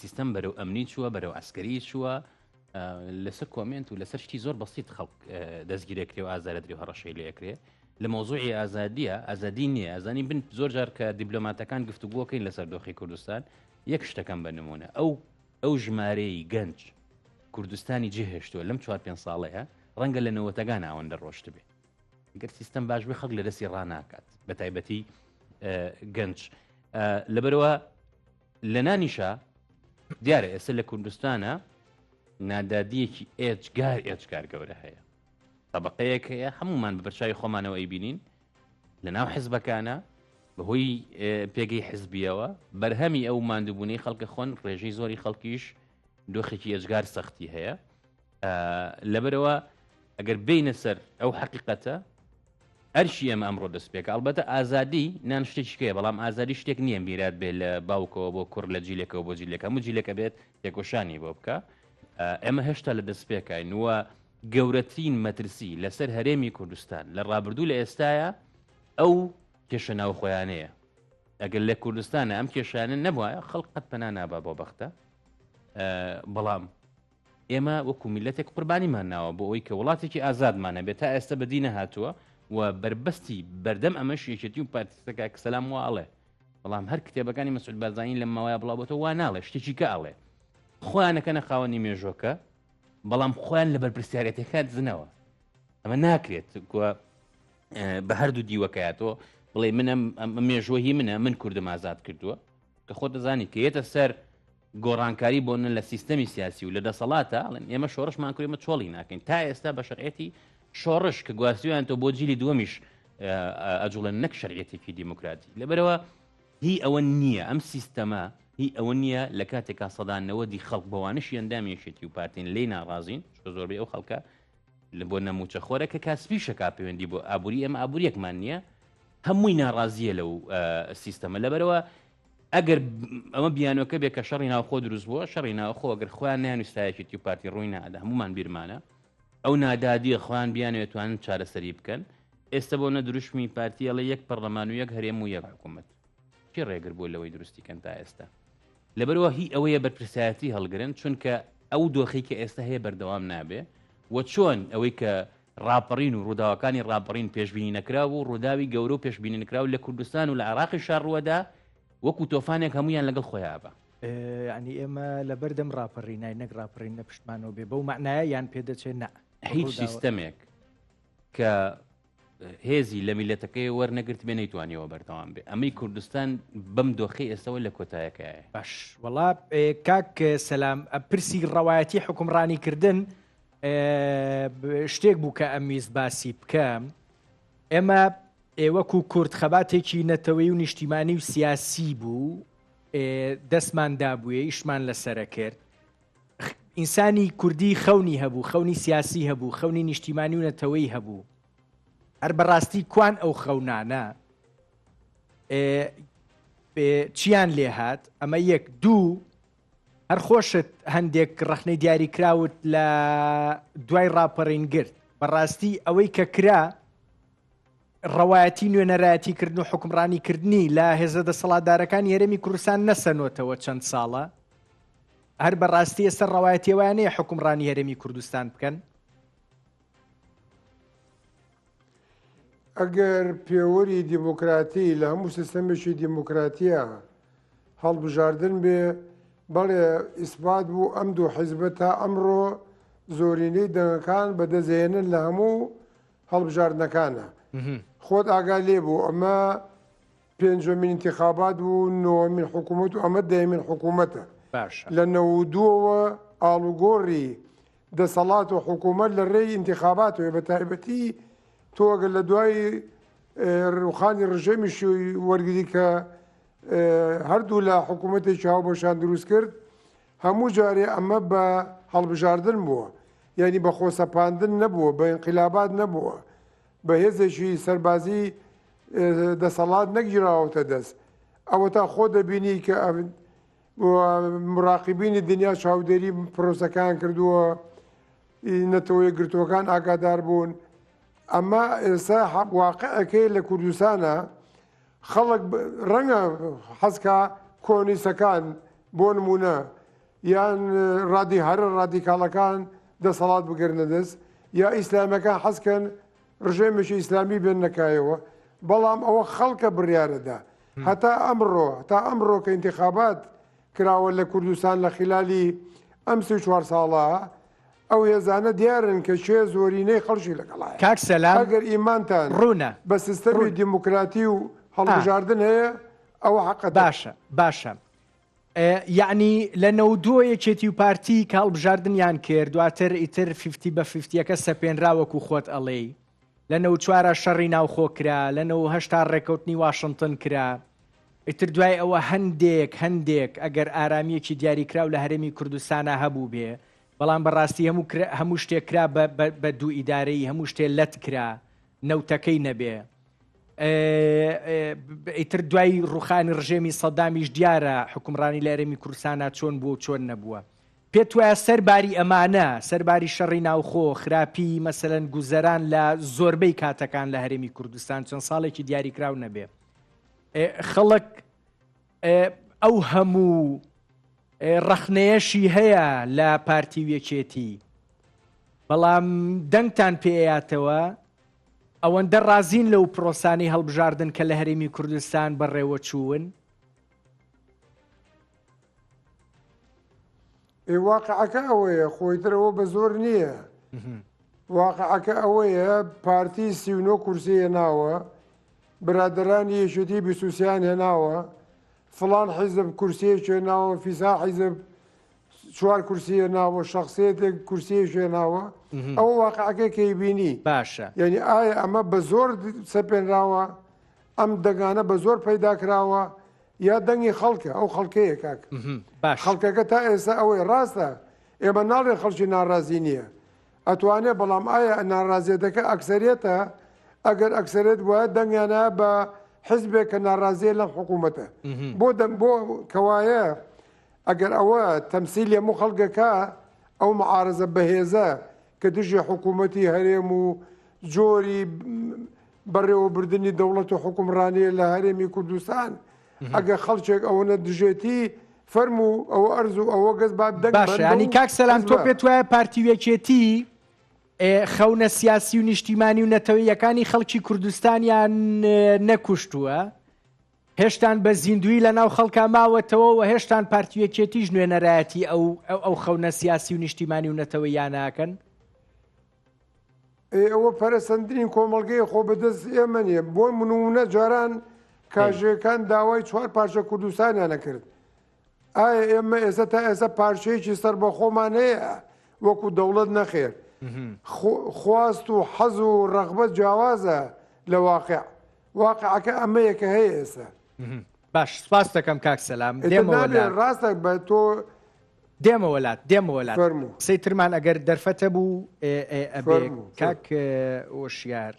سیستەم بەرەو ئەمنی چووە بەرەو عسکەری چووە لەسەر کۆمێنت و لەسەر شتی زۆر بەسیت خەڵک دەستگیرەکرێ و ئازارەدرێ و هەڕەشەی لێکرێ لە مۆزوعی ئازادیە ئازادی نییە ئەزانی بن زۆر جار کە دیبلۆماتەکان گفتوگۆکەین لەسەر دۆخی کوردستان یەک شتەکەم بە نمونە ئەو ئەو ژمارەی گەنج کوردستانی جێهێشتووە لەم چوار پێ ساڵەیە ڕەنگە لە نەوەتەکان ئەوەندە ڕۆشت بێ گەر سیستەم باش بێ خەڵک لە دەستی ڕناکات بە تایبەتی گەنج لەبەرەوە لە نانیشا دیارە ئێستا لە کوردستانە نادادیەکی ئێجگار ئێجگار گەورە هەیە طبقەیەک هەیە هەمومان بە بەرچوی خۆمانەوە ئەیبینین لە ناو حزبەکانە بەهۆی پێگەی حزبیەوە بەرهەمی ئەو ماندووبوونەی خەڵکە خۆن ڕێژەی زۆری خەڵکیش دۆخێکی ئێجگار سەختی هەیە لەبەرەوە ئەگەر بینە سەر ئەو حقیقەتە ئەرکی ئێمە ئەمڕۆ دەست پێکا ئەڵبەتە ئازادی نان شتێکی کەیە بەڵام ئازادی شتێک نییە میرات بێ لە باوکەوە بۆ کوڕ لە جیلێکەوە بۆ جیلێک هەموو جیلێکە بێت تێکۆشانی بۆ بکە ئێمە هێشتا لە دەست پێکاین وە گەورەترین مەترسی لەسەر هەرێمی کوردستان لە ڕابردوو لە ئێستاە ئەو کێشە ناوخۆیانەیە ئەگەر لە کوردستانە ئەم کێشانە نەبوایە خەڵک قەت پەنا نابا بۆ بەختە بەڵام ئێمە وەکو میللەتێک قوربانیمان ناوە بۆ ئەوەی کە وڵاتێکی ئازادمان هەبێت تا ئێستا بەدی نەهاتووە و بەربەستی بەردەم ئەمەش یەکێتی و پارتیستە کاک سەلام وا ئەڵێ بەڵام هەر کتێبەکانی مەسعود بارزانی لەم ماوەیە بڵاو بۆتەوە وا ناڵێ شتێکی کە ئەڵێ خۆیانەکەنە خاوەنی مێژوەکە بەڵام خۆیان لە بەرپرسیارەتەکە دزنەوە ئەمە ناکرێت بە هەردوو دیوەکەیاتەوە بڵێ منم مێژوە هی منە من کوردم ئازاد کردووە کە خۆت دەزانی کە یەتە سەر گۆڕانکاری بۆ نە لە سیستەمی سیاسی و لە دەسەڵاتە ئەڵێن ئێمە شۆڕشمان کرد ئێمە چۆڵی ناکەین تا ئێستا بە شەرعێتی شۆڕش کە گواستویان تۆ بۆ جیلی دووەمیش ئەجوڵێن نەک شەرعێتێکی دیموکراتی لەبەرەوە هی ئەوە نییە ئەم سیستەمە هی ئەوە نییە لە کاتێکا سەدان نەوەدی خەڵک بەوانشی ئەندامی یەکێتی و پارتین لێی ناڕازین چونکە زۆربەی ئەو خەڵکە لە بۆ نەموچە خۆرە کە کاسپیشەکە پەیوەندی بۆ ئابووری ئێمە ئابووریەکمان نییە هەمووی ناڕازیە لەو سیستەمە لەبەرەوە ئەگەر ئەمە بیانۆکە بێ کە شەڕی ناوخۆ دروست بووە شەڕی ناوخۆ ئەگەر خۆیان نیانویستایەکی و پارتی ڕووی نادا هەمومان بیرمانە ئەو نادادیە خۆیان بیانەوێت توانن چارەسەری بکەن ئێستا بۆ نە دروشمی پارتی ئەڵێ یەک پەرلەمان و یەک هەرێم و یەک حکوومەت کی ڕێگر بوو لەوەی دروستی کەن تا ئێستا لەبەرەوە هی ئەوەیە بەرپرسایەتی هەڵگرن چونکە ئەو دۆخی کە ئێستا هەیە بەردەوام نابێ و چۆن ئەوەی کە ڕاپەڕین و ڕووداوەکانی ڕاپەڕین پێشبینی نەکراو و ڕووداوی گەورە و پێشبینی نەکراو لە کوردستان و لە عێراقیشا ڕووەدا وەکو تۆفانێک هەموویان لەگەڵ خۆیا ئەبا. یانی ئێمە لەبەردەم ڕاپەڕیناین نەک ڕاپەڕین لە پشتمانەوە بێ بەو مەعنایە یان پێدەچێ نا هیچ سیستەمێک کە هێزی لە میلەتەکەی وەرنەگرت بێ نەیتوانیەوە بەردەوام بێ ئەمەی کوردستان بەم دۆخی ئێستەوە لە کۆتایەکەیە. باش وەڵا کاک سەلام پرسی ڕەوایەتی حوکمڕانی کردن شتێک بوو کە ئەمویست باسی بکەم ئێمە وەکو کورد خەباتێکی نەتەوەی و نیشتیمانی و سیاسی بوو دەستمان دابووێ ئیشمان لەسرە کرد ئینسانی کوردی خەونی هەبوو خەونی سیاسی هەبوو خەونی نیشتیمانی و نەتەوەی هەبوو هەر بەڕاستی کوان ئەو خەونانە چیان لێهات ئەمە یەک دوو هەر خۆشت هەندێک ڕەخنەی دیاریکراوت لە دوای ڕاپەڕین گرت، بەڕاستی ئەوەی کە کرا ڕەوایەتی نوێنەرایەتی کردن و حوکمڕانی کردنی لە هێزە دەسەڵاتدارەکانی هەرێمی کوردستان نەسەنۆتەوە چەند ساڵە هەر بەڕاستی ئێستا ڕەوایەتی ئەوەیان نییە حوکمڕانی هەرێمی کوردستان بکەن؟ ئەگەر پێوەری دیموکراتی لە هەموو سیستەمێکی دیموکراتیە هەڵبژاردن بێ، بەڵێ ئیسپات بوو ئەم دوو حیزبە تا ئەمڕۆ زۆرینەی دەنگەکان بەدەستهێنن لە هەموو هەڵبژاردنەکانە. خۆت ئاگا لێ بوو ئەمە پێنجەمین ئینتیخابات بوو، نۆهەمین حکوومەت و ئەمە دەیەمین حکوومەتە. باشە. لە نەوەدووەوە ئاڵوگۆڕی دەسەڵات و حکوومەت لە ڕێی ئینتیخاباتەوەیە بە تایبەتی تۆ ئەگەر لە دوای ڕوخانی ڕژێمی شیوعی وەرگری کە هەردوو لە حکوومەتێکی هاوبەشان دروست کرد هەموو جارێ ئەمە بە هەڵبژاردن بووە یعنی بە خۆسەپاندن نەبووە بە ئینقلابات نەبووە بە هێزێکی سەربازی دەسەڵات نەگیراوەتە دەست ئەوە تا خۆ دەبینی کە مراقبینی دنیا چاودێری پرۆسەکان کردووە نەتەوە یەکگرتووەکان ئاگادار بوون ئەمە ئێستا واقعەکەی لە کوردستانە خەڵک ڕەنگە حەزکا کۆنیسەکان بۆ نمونە یان ڕادی هەرە ڕادیکاڵەکان دەسەڵات بگرنە دەست یا ئیسلامەکان حەزکەن ڕژێمێکی ئیسلامی بێننە کایەوە، بەڵام ئەوە خەڵکە بڕیارەدا. هەتا ئەمڕۆ، هەتا ئەمڕۆ کە ئینتیخابات کراوە لە کوردستان لە خیلالی ئەم 34 ساڵە، ئەو هێزانە دیارن کە کێ زۆرینەی خەڵکی لەگەڵایە. کاک سەلام ئەگەر ئیمانتان ڕوونە بە سیستەمی ڕوون دیموکراتی و ئا هەڵبژاردن هەیە، ئەوە حەقە دەرچن. باشە باشە یەعنی لە نەودوو یەکێتی و پارتی کە هەڵبژاردنیان کرد دواتر ئیتر فیفتی بە فیفتیەکە سەپێنرا وەکو خۆت ئەڵێی لە نەوچوارە شەڕی ناوخۆ کرا لە نەوهشتا ڕێکەوتنی واشنتن کرا ئیتر دوای ئەوە هەندێک هەندێک ئەگەر ئارامیەکی دیاریکراو لە هەرێمی کوردستانە هەبوو بێ بەڵام بەڕاستی هەموو هەموو شتێک کرا بە دوو ئیدارەی هەموو شتێ لەت کرا نەوتەکەی نەبێ ئیتر دوای ڕوخانی ڕژێمی سەدامیش دیارە حکومڕانی لە هەرێمی کوردستانا چۆن بووە و چۆن نەبووە. پێت وایە سەرباری ئەمانە، سەرباری شەڕی ناوخۆ، خراپی مەسەلەن گوزەران لە زۆربەی کاتەکان لە هەرێمی کوردستان چەند ساڵێکی دیاریکراو نەبێ خەڵک ئەو هەموو ڕەخنەیەشی هەیە لە پارتی و یەکێتی بەڵام دەنگتان پێیاتەوە ئەوەندە ڕازین لەو پرۆسانەی هەڵبژاردن کە لە هەرێمی کوردستان بەڕێوە چوون؟ ئێ واقعەکە ئەوەیە خۆیتر ئەوە بە زۆر نییە واقعەکە ئەوەیە پارتی 39 کورسی هێناوە برادرانی یەکێتی 23یان هێناوە فلان حیزب کورسیەکی هێناوە فیسا حیزب چوار کورسی هێناوە شخصیتێک کورسیەکی هێناوە ئەوە واقعەکەی کە بینی باشە یعنی ئایا ئەمە بە زۆر سەپێنراوە ئەم دەنگانە بە زۆر پەیدا کراوە یا دەنگی خەڵکە ئەو خەڵکەیە کاک باش خەڵکەکە تا ئێستا ئەوەی ڕاستە ئێمە ناڵێ خەڵکی ناڕازی نییە ئەتوانێ بەڵام ئایا ناڕازیەتەکە ئەکسەریەتە ئەگەر ئەکسەرێت وایە دەنگیانە بە حزبێک کە ناڕازیە لەم حکوومەتە بۆ دەم بۆ کەوایە ئەگەر ئەوە تەمسیلی هەموو خەڵکەکە، ئەو معارەزە بەهێزە کە دژی حکوومەتی هەرێم و جۆری بەڕێوەبردنی دەوڵەت و حوکمڕانییە لە هەرێمی کوردستان، ئەگەر خەڵکێک ئەوەنە دژێتی، فەرموو ئەوە ئەرز و ئەوە گەز با دەنگ باشە بەن یانی بەو کاک سەلام تۆ حزبە. پێت وایە پارتی و یەکێتی خەونە سیاسی و نیشتیمانی و نەتەوەییەکانی خەڵکی کوردستانیان نەکوشتووە؟ هێشتان بە زیندوویی لە ناو خەڵکا ماوەتەوە و هێشتان پارتی و یەکێتیش نوێنەرایەتی ئەو ئەو خەونە سیاسی و نیشتیمانی و نەتەوەییانە ئەکەن؟ ئێ ئەوە پەرەسەندنی کۆمەڵگەیە خۆ بەدەست ئێمە نییە بۆ نموونە جاران کاژێکان داوای چوار پارچە کوردستانیان ئەکرد ئایا ئێمە ئێستا تا ئێستا پارچەیەکی سەربەخۆمان هەیە وەکو دەوڵەت نەخێر خواست و حەز و ڕەغبەت جیاوازە لە واقع واقعەکە ئەمەیە کە هەیە ئێستا. باش سپاست دەکەم کاک سەلام دێمەوە لات. ڕاستە بە تۆ دێمەوە لات دێمەوە لات قسەی ترمان ئەگەر دەرفەتە بوو ئەبێ کاک وشیار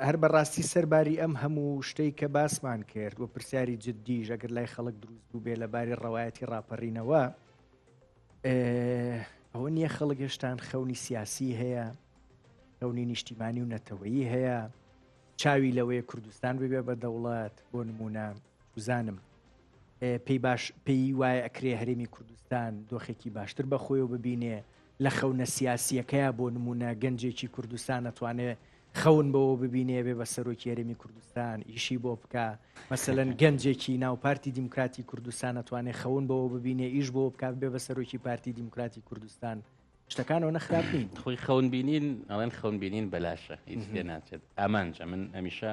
هەر بەڕاستی سەرباری ئەم هەموو شتەی کە باسمان کرد و پرسیاری جددیش ئەگەر لای خەڵک دروست بوو بێ لە باری ڕەوایەتی ڕاپەڕینەوە ئەوە نییە خەڵک هێشتان خەونی سیاسی هەیە خەونی نیشتیمانی و نەتەوەیی هەیە، چاوی لەوەیە کوردستان ببێ بە دەوڵەت، بۆ نموونە چوزانم پێی باش پێی وایە ئەکرێ هەرێمی کوردستان دۆخێکی باشتر بە خۆیەوە ببینێ لە خەونە سیاسیەکەیا بۆ نموونە گەنجێکی کوردستان ئەتوانێ خەون بەوە ببینێ بێ بە سەرۆکی هەرێمی کوردستان ئیشی بۆ بکە مەسەلەن گەنجێکی ناو پارتی دیموکراتی کوردستان ئەتوانێ خەون بەوە ببینێ ئیش بۆ بکات بێ بە سەرۆکی پارتی دیموکراتی کوردستان شتەکان ئەوەنە خراپ نین. خۆی خەون بینین ئەڵێن خەون بینین بەلاشە هیچ پێ ناچێت ئامانجە من هەمیشە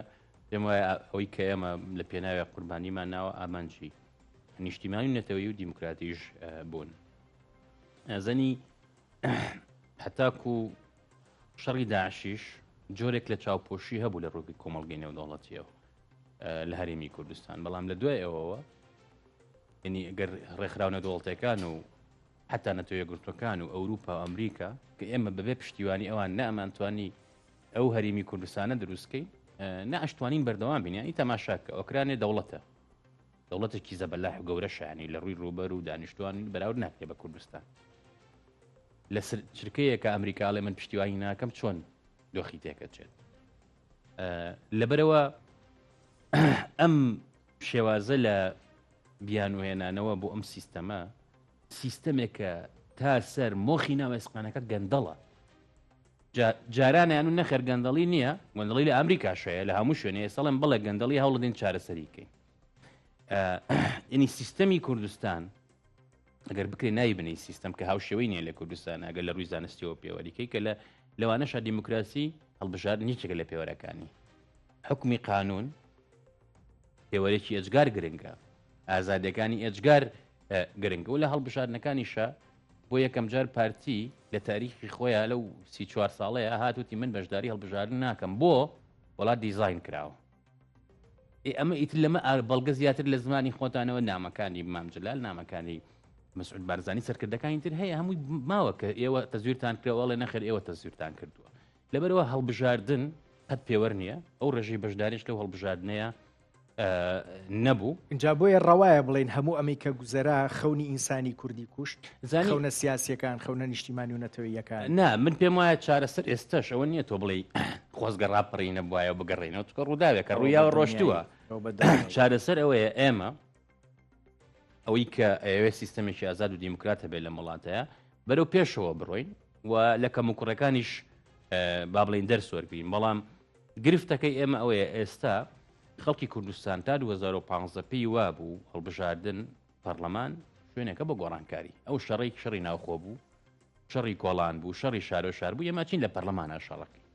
پێم وایە ئەوەی کە ئێمە لە پێناوێ قوربانیمان ناوە ئامانجی نیشتیمانی و نەتەوەی و دیموکراتیش بوون ئەزەنی هەتاکو شەڕی داعشیش جۆرێک لە چاوپۆشی هەبوو لە ڕووی کۆمەڵگەی نێودەوڵەتیەوە لە هەرێمی کوردستان بەڵام لە دوای ئەوەوە یعنی گەر ڕێکخراو نێودەوڵەتەکان و حەتا نەتەوە یەکگرتووەکان و ئەوروپا و ئەمریکا کە ئێمە بەبێ پشتیوانی ئەوان نە ئەمانتوانی ئەو هەرێمی کوردستانە دروست کەین نە ئەشتوانین بەردەوام بین یانی تەماشا کە ئۆکرانێ دەوڵەتە دەوڵەتێکی زەبەلاح و گەورە شانی لە ڕووی ڕووبەر و دانیشتوان بەراورد ناکرێ بە کوردستان لە چرکەیە کە ئەمریکا ئەڵێ من پشتیوانی ناکەم چۆن دۆخی تێکەچێت لەبەرەوە ئەم شێوازە لە بیانوهێنانەوە بۆ ئەم سیستەمە سیستەمێکە تا سەر مۆخی ناو ئێسقانەکە گەندەڵە. جارانیان و نەخێر گەندەڵی نییە، گەندەڵی لە ئەمریکاش هەیە، لە هەموو شوێنێ ئێستا بڵێ گەندەڵی هەوڵدەین چارەسەری کەین. ینی سیستەمی کوردستان ئەگەر بکرێ ناوی بنەی سیستەم کە هاوشێوەی نییە لە کوردستان ئەگەر لە ڕووی زانستیەوە پێوەریکەی کە لە لەوانەشە دیموکراسی هەڵبژاردن یەکێکە لە پێوەرەکانی حکومی قانون پێوەرێکی ئێجگار گرنگە ئازادیەکانی ئێجگار گرنگە و لە هەڵبژاردنەکانیشە بۆ یەکەم جار پارتی لە تاریخی خۆیان لەو 34 ساڵەیە هاتوتی من بەشداری هەڵبژاردن ناکەم بۆ وڵات دیزاین کراوە ئێ ئەمە ئیتر لەمە بەڵگە زیاتر لە زمانی خۆتانەوە نامەکانی مام جلال نامەکانی مەسعود بارزانی سەرکردەکانی تر هەیە هەمووی ماوە کە ئێوە تەزویرتان کرەوەڵێ نەخێر ئێوە تەزویرتان کردووە لەبەرەوە هەڵبژاردن قەت پێوەر نییە ئەو ڕێژەی بەشداریش لەو هەڵبژاردنەیە نەبوو. ئینجا بۆیە ڕەوایە بڵێین هەموو ئەمەی کە گوزەرا خەونی ئینسانی کوردی کوشت، خەونە سیاسییەکان، خەونە نیشتیمانی و نەتەوەییەکان. نا، من پێم وایە چارەسەر ئێستەش ئەوە نییە تۆ بڵێی خۆزگە ڕاپەڕین نەبوایە و بگەڕێینەوە، چونکە ڕووداوێکە ڕوویاوە ڕۆشتووە. چارەسەر ئەوەیە ئێمە ئەوەی کە ئەیەوێت سیستەمێکی ئازاد و دیموکرات هەبێت لەم وڵاتەیە بەرەو پێشەوە بڕۆین و لە کەموکوڕەکانیش با بڵێین دەرس وەرگین، بەڵام گرفتەکەی ئێمە ئەوەیە ئێستا خەڵکی کوردستان تا 2015 پێی وابوو هەڵبژاردن پەرلەمان شوێنێکە بۆ گۆڕانکاری ئەو شەڕێک شەڕی ناوخۆ بوو شەڕی کۆڵان بوو شەڕی شارۆ شار بوو ئێمە چین لە پەرلەمانە شەڕەکەی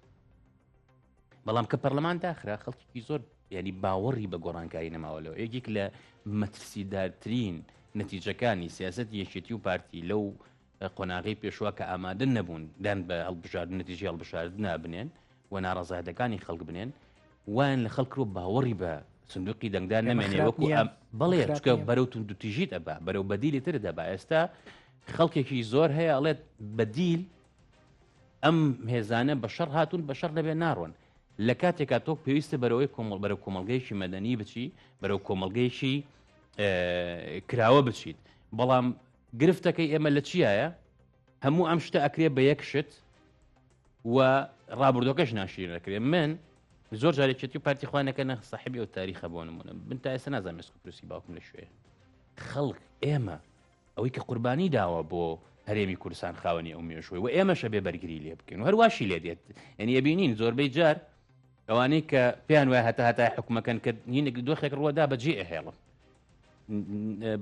بەڵام کە پەرلەمان داخرا خەڵکێکی زۆر ینی باوەڕی بە گۆڕانکاری نەماوە لەوە یەکێک لە مەترسیدارترین نەتیجەکانی سیاسەتی یەکێتی و پارتی لەو قۆناغەی پێشوە کە ئامادە نەبوون دان بە هەڵبژاردن نەتیجەی هەڵبژاردنا بنێن و ناڕەزایەتەکانی خەڵک بنێن وایان لە خەڵک کرد باوەڕی بە سندوقی دەنگدان نەمێنێ وەکو ئەم بەڵێ چکە بەرەو توندوتیژیت ئەبا بەرەو بەدیلی تر دەبا ئێستا خەڵکێکی زۆر هەیە ئەڵێت بەدیل ئەم هێزانە بە شەڕ هاتوون بە شەڕ دەبێت ناڕۆن لە کاتێکا تۆ پێویستە بەرەوەی کۆمەڵ بەرەو کۆمەڵگەیەکی مەدەنی بچی بەرەو کۆمەڵگەیەکی کراوە بچیت بەڵام گرفتەکەی ئێمە لە چیایە؟ هەموو ئەم شتە ئەکرێ بە یەک شت و ڕابردوەکەش ناشرین ئەکرێ من زۆر جارێکێتی و پارتی خوانەکە نە ساحبی ئەو تاریخە بۆ نمونە من تا ئێستا نازانم ئێسک و پروسی باوکم لە شوێ خەڵک ئێمە ئەوەی کە قوربانی داوە بۆ هەرێمی کوردستان خاوەنی ئەو مێژووی و ئێمەشە بێ بەرگری لێ بکەین و هەرواشی لێ دێت یعنی ئەبینین زۆربەی جار ئەوانەی کە پێیان وایە هەتا هەتای حکومەکەن کە هینێک دۆخێک ڕووەدا بەجێ ئەهێڵن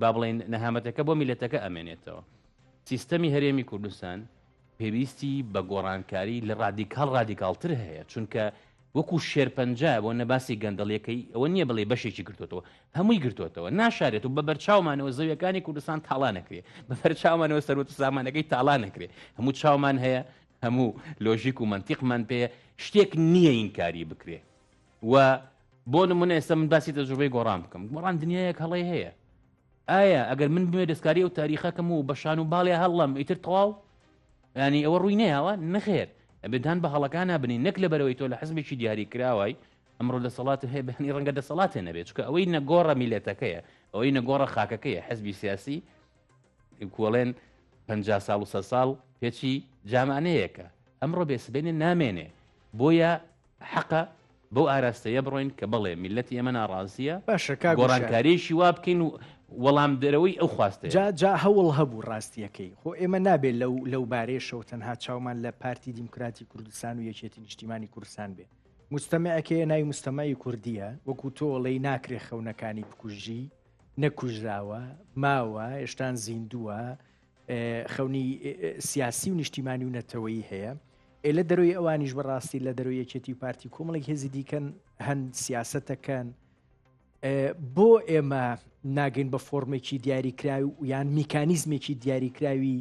با بڵێین نەهامەتەکە بۆ میلەتەکە ئەمێنێتەوە سیستەمی هەرێمی کوردستان پێویستی بە گۆڕانکاری لە ڕادیکاڵ ڕادیکاڵتر هەیە چونکە وەکو شێرپەنجە بۆ نەباسی گەندەڵیەکەی ئەوە نییە بڵێ بەشێکی گرتوتەوە هەمووی گرتوتەوە ناشارێت و بە بەرچاومانەوە زەویەکانی کوردستان تاڵانەکرێ بە بەرچاومانەوە سەروەت و سامانەکەی تاڵانەکرێ هەموو چاومان هەیە هەموو لۆژیک و مەنتیقمان پێ شتێک نییە ئینکاری بکرێ و بۆ نمونە ئێستا من باسی تەجروبەی گۆڕان بکەم گۆڕان دنیایەک هەڵەی هەیە ئایا ئەگەر من بمێ دەستکاری ئەو تاریخەکەم و بە شان و باڵێ هەڵڵم ئیتر تەواو ینی ئەوە ڕووی نەیاوە نەخێر ئەبێدان بە هەڵەکانە بنی نەک لە بەرەوەی تۆ لە حزبێکی دیاری کراوای ئەمڕۆ دەسەڵات هەیە بەنی ڕەنگە دەسەڵاتێ نەبێت چکە ئەوەی نەگۆڕە میلەتەکەیە ئەوەی نەگۆڕە خاکەکەیە حزبی سیاسی کوڵێن پ ساڵ و سە ساڵ پێچی جامانەیەکە ئەمڕۆ بێ سبێنێ نامێنێ بۆیە حەقە بەو ئاراستەیە بڕۆین کە بەڵێ میللەتی ئێمە ناڕازییە، باشە کاک وشیار. گۆڕانکارییەکی وا بکەین و وەڵامدەرەوەی ئەو خواستەیە. جا جا هەوڵ هەبوو ڕاستییەکەی. خۆ ئێمە نابێ لەو لەو بارەیەشەوە تەنها چاومان لە پارتی دیموکراتی کوردستان و یەکێتی نیشتیمانی کوردستان بێ. موجتەمعێک هەیە ناوی موجتەمعی کوردییە، وەکوو تۆ ئەڵێی ناکرێ خەونەکانی بکوژی، نەکوژراوە، ماوە، هێشتان زیندووە، خەونی سیاسی و نیشتیمانی و نەتەوەیی هەیە ئێ لە دەرۆی ئەوانیش بەڕاستی لە دەرۆی یەکێتی و پارتی کۆمەڵێک هێزی دیکەن هەن سیاسەتەکەن بۆ ئێمە ناگەین بە فۆرمێکی دیاریکراوی و یان میکانیزمێکی دیاریکراوی